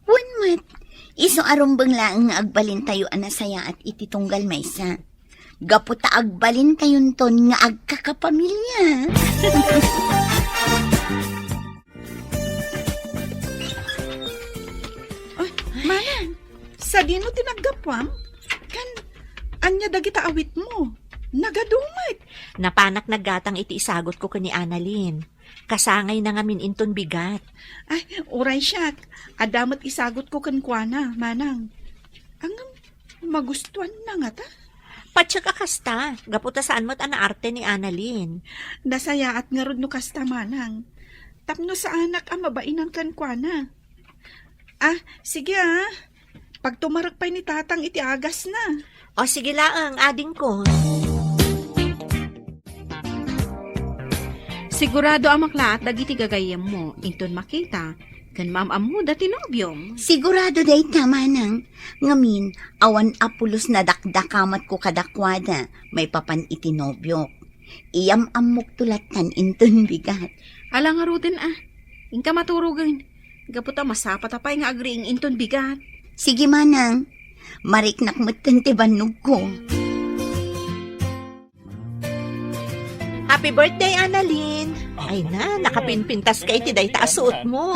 Wen met, isu a rumbeng laeng nga agbalintayo a nasayaat iti tunggal maysa. Gapu ta agbalintayonton nga agkakapamilya. Ay, Manang, sadino ti naggapuam? Kan, ania dagita awitmo? Nagadu met. Napanak naggatang iti isagutko ken ni Annalyn. Kasangayna ngamin inton bigat. Ay, uray siak. Adda met isagutko kenkuana, Manang. Ngem, magustuanna ngata? Patiek a kasta, gapu ta saan met a naarte ni Annalyn. Nasayaat ngarud no kasta, Manang. Tapno saanak a mabainan kenkuana. Ah, sige, ah. Pagtumarek pay ni Tatang iti agasna. O, sige laeng, adingko. Sigurado a maklaat dagiti gagayyemmo inton makita Ken maam-ammoda ti nobiom. Sigurado dayta, manang. Ngamin, awan a pulos nadakdakamatko kadakuada maipapan iti nobiok. Iyam-ammokto lattan inton bigat. Ala ngaruden a. Inka maturogen. Gapu ta masapata pay nga agriing inton bigat. Sige, manang. Mariknak metten ti bannogko. Happy birthday, Annalyn! Ay na, nakapinpintas ka iti dayta a suot mo.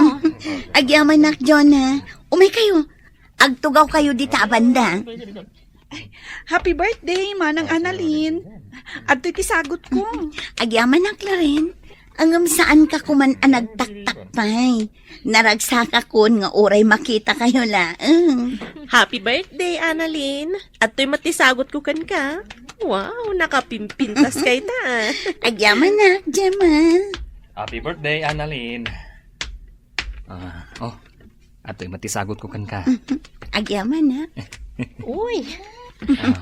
Agyamanak, Jonah. Umay kayo. Agtugaw kayo dita a banda. Happy birthday, Manang Annalyn. Adtoy ti sagutko. Agyamanak, Loren. Ngem saanka koman a nagtaktak pay. Naragsakakon nga uray makita kayo laeng. Happy birthday, Annalyn. Adtoy met ti sagutko kenka. Wow, nakapimpintas kayta. Agyamanak, Gemma. Happy birthday, Annalyn. Ah, oh, adtoy met ti sagutko kenka. Agyamanak. Uy,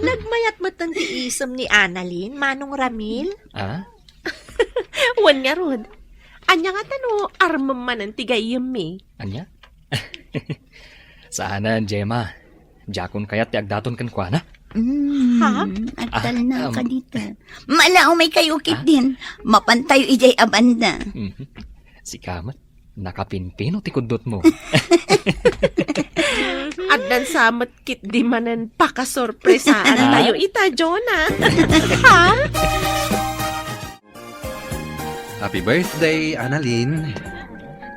nagmayat met ti isem ni Annalyn, Manong Ramil? Ah? Wen ngarud. Ania ngata no armem manen ti gayyemmi? Ania? Saanen, Gemma. Diakon kayat ti agdaton kenkuana. Mm, Ha? Agtalna Ah, um. ka dita. Mala, umay kayo, Ah? Kiddin. Mapantayo idiay a banda. Mhm. Sika met, nakapimpino ti kuddotmo. Addan sa met ketdi manen pakasorpresaan Ah? tayo ita, Jonah. Ha? Happy birthday, Annalyn.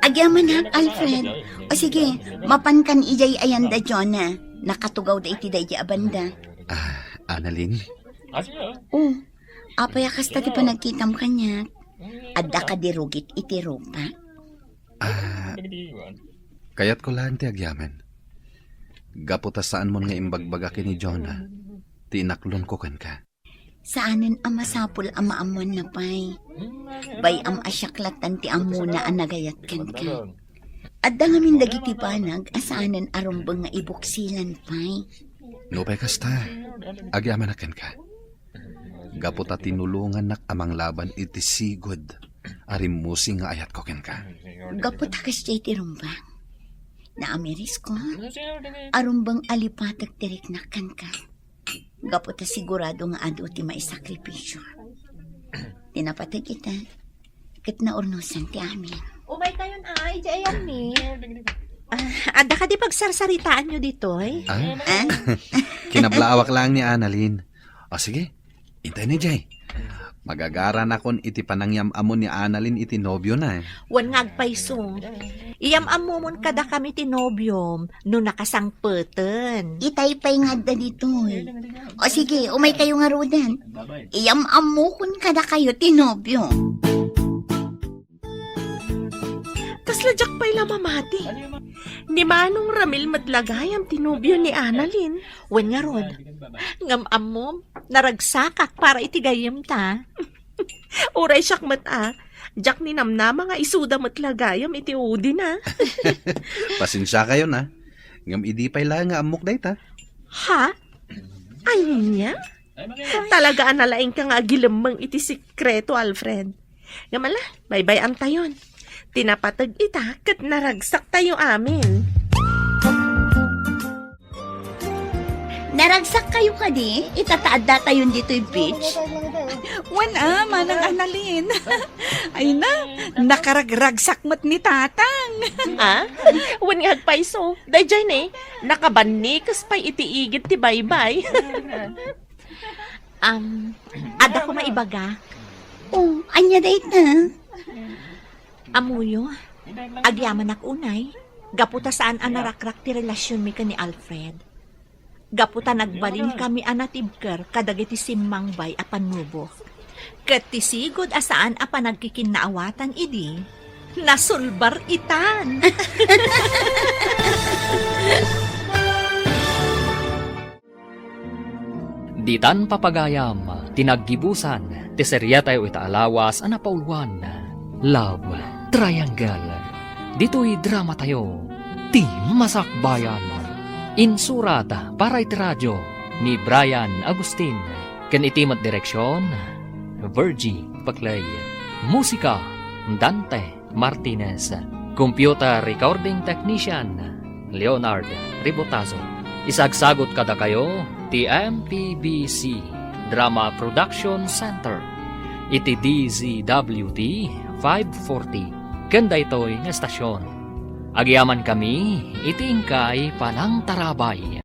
Agyamanak, Alfred. O sige, mapankan idiay ayanda, Jonah. Nakatugawda iti daydi a banda. Ah, Annalyn? O, apay a kasta ti panagkitam kaniak? Adda kadi rugit iti rupa? Ah, kayatko laeng ti agyaman. Gapu ta saanmon nga imbagbaga ken ni Jonah ti inaklonko kenka. Saanen a masapul a maammoanna pay. Bay-am a siak lattan ti ammona a nagayat kenka. Adda ngamin dagiti banag a saanen a rumbeng nga ibuksilan pay. Nupay kasta, agyamanak kenka. Gapu ta tinulongannak a manglaban iti sigud a rimmusing nga ayatko kenka. Gapu ta kasdiay ti rumbeng. Naamirisko, a rumbeng a lipatek ti riknak kenka. Gapu ta sigurado nga adu ti maisakripisio. Ti napateg ita, ket naurnosan ti amin. Umay kayon, ay, di ayanmi. Ah, adda kadi pagsarsaritaanyo ditoy? Ah? Ah? Kinablaawak laeng ni Annalyn. O sige, intay ni Jay. Magagaranakon iti panangyam-ammo ni Annalyn iti nobiona. Wen nga agpayso. Iyam-ammomon kadakami ti nobiom no nakasangpeten. Itay pay nga adda ditoy. O sige, umay kayo ngaruden. Iyam-ammokon kadakayo ti nobio. Kasla diak pay la mamati. Ni Manong Ramil met la gayam ti nobio ni Annalyn. Wen ngarud, ngem ammom, naragsakak para iti gayyemta. Uray siak met a, diak ninamnama nga isuda met la gayam iti udina. Pasensiakayon a. Ngem idi pay laeng nga ammok dayta. Ha? Ania? Talaga a nalaingka nga agilemmeng iti sekreto, Alfred. Ngem ala, baybay-antayon. Ti napateg ita ket naragsaktayo amin. Naragsak kayo kadi? Ita ta addatayon ditoy beach? Wen a, Manang Annalyn. Ay na, nakaragragsak met ni Tatang. Ah? Wen nga agpayso. Daydiay ne, nakabannikes pay iti igid ti baybay. Um, adda koma ibagak. Oh, ania dayta? Ammoyo, agyamanak unay, gapu ta saan a narakrak ti relasionmi ken ni Alfred. Gapu ta nagbalinkami a natibker kadagiti simmangbay a pannubok. Ket ti sigud a saan a panagkikinnaawatan idi, nasulbar itan. Ditan papagayam ti naggibusan ti seriatayo ita a lawas a napauluan, Love Triangle. Ditoy dramatayo, Ti Masakbayan. Insurat para iti radio ni Brian Agustin, ken iti met direksion, Virgie Paclay. Musika, Dante Martinez. Computer Recording Technician, Leonard Ribotazo. Isagsagot kadakayo ti M P B C Drama Production Center iti D Z W T five forty ken daytoy nga estasyon. Agyamankami iti inkay panangtarabay.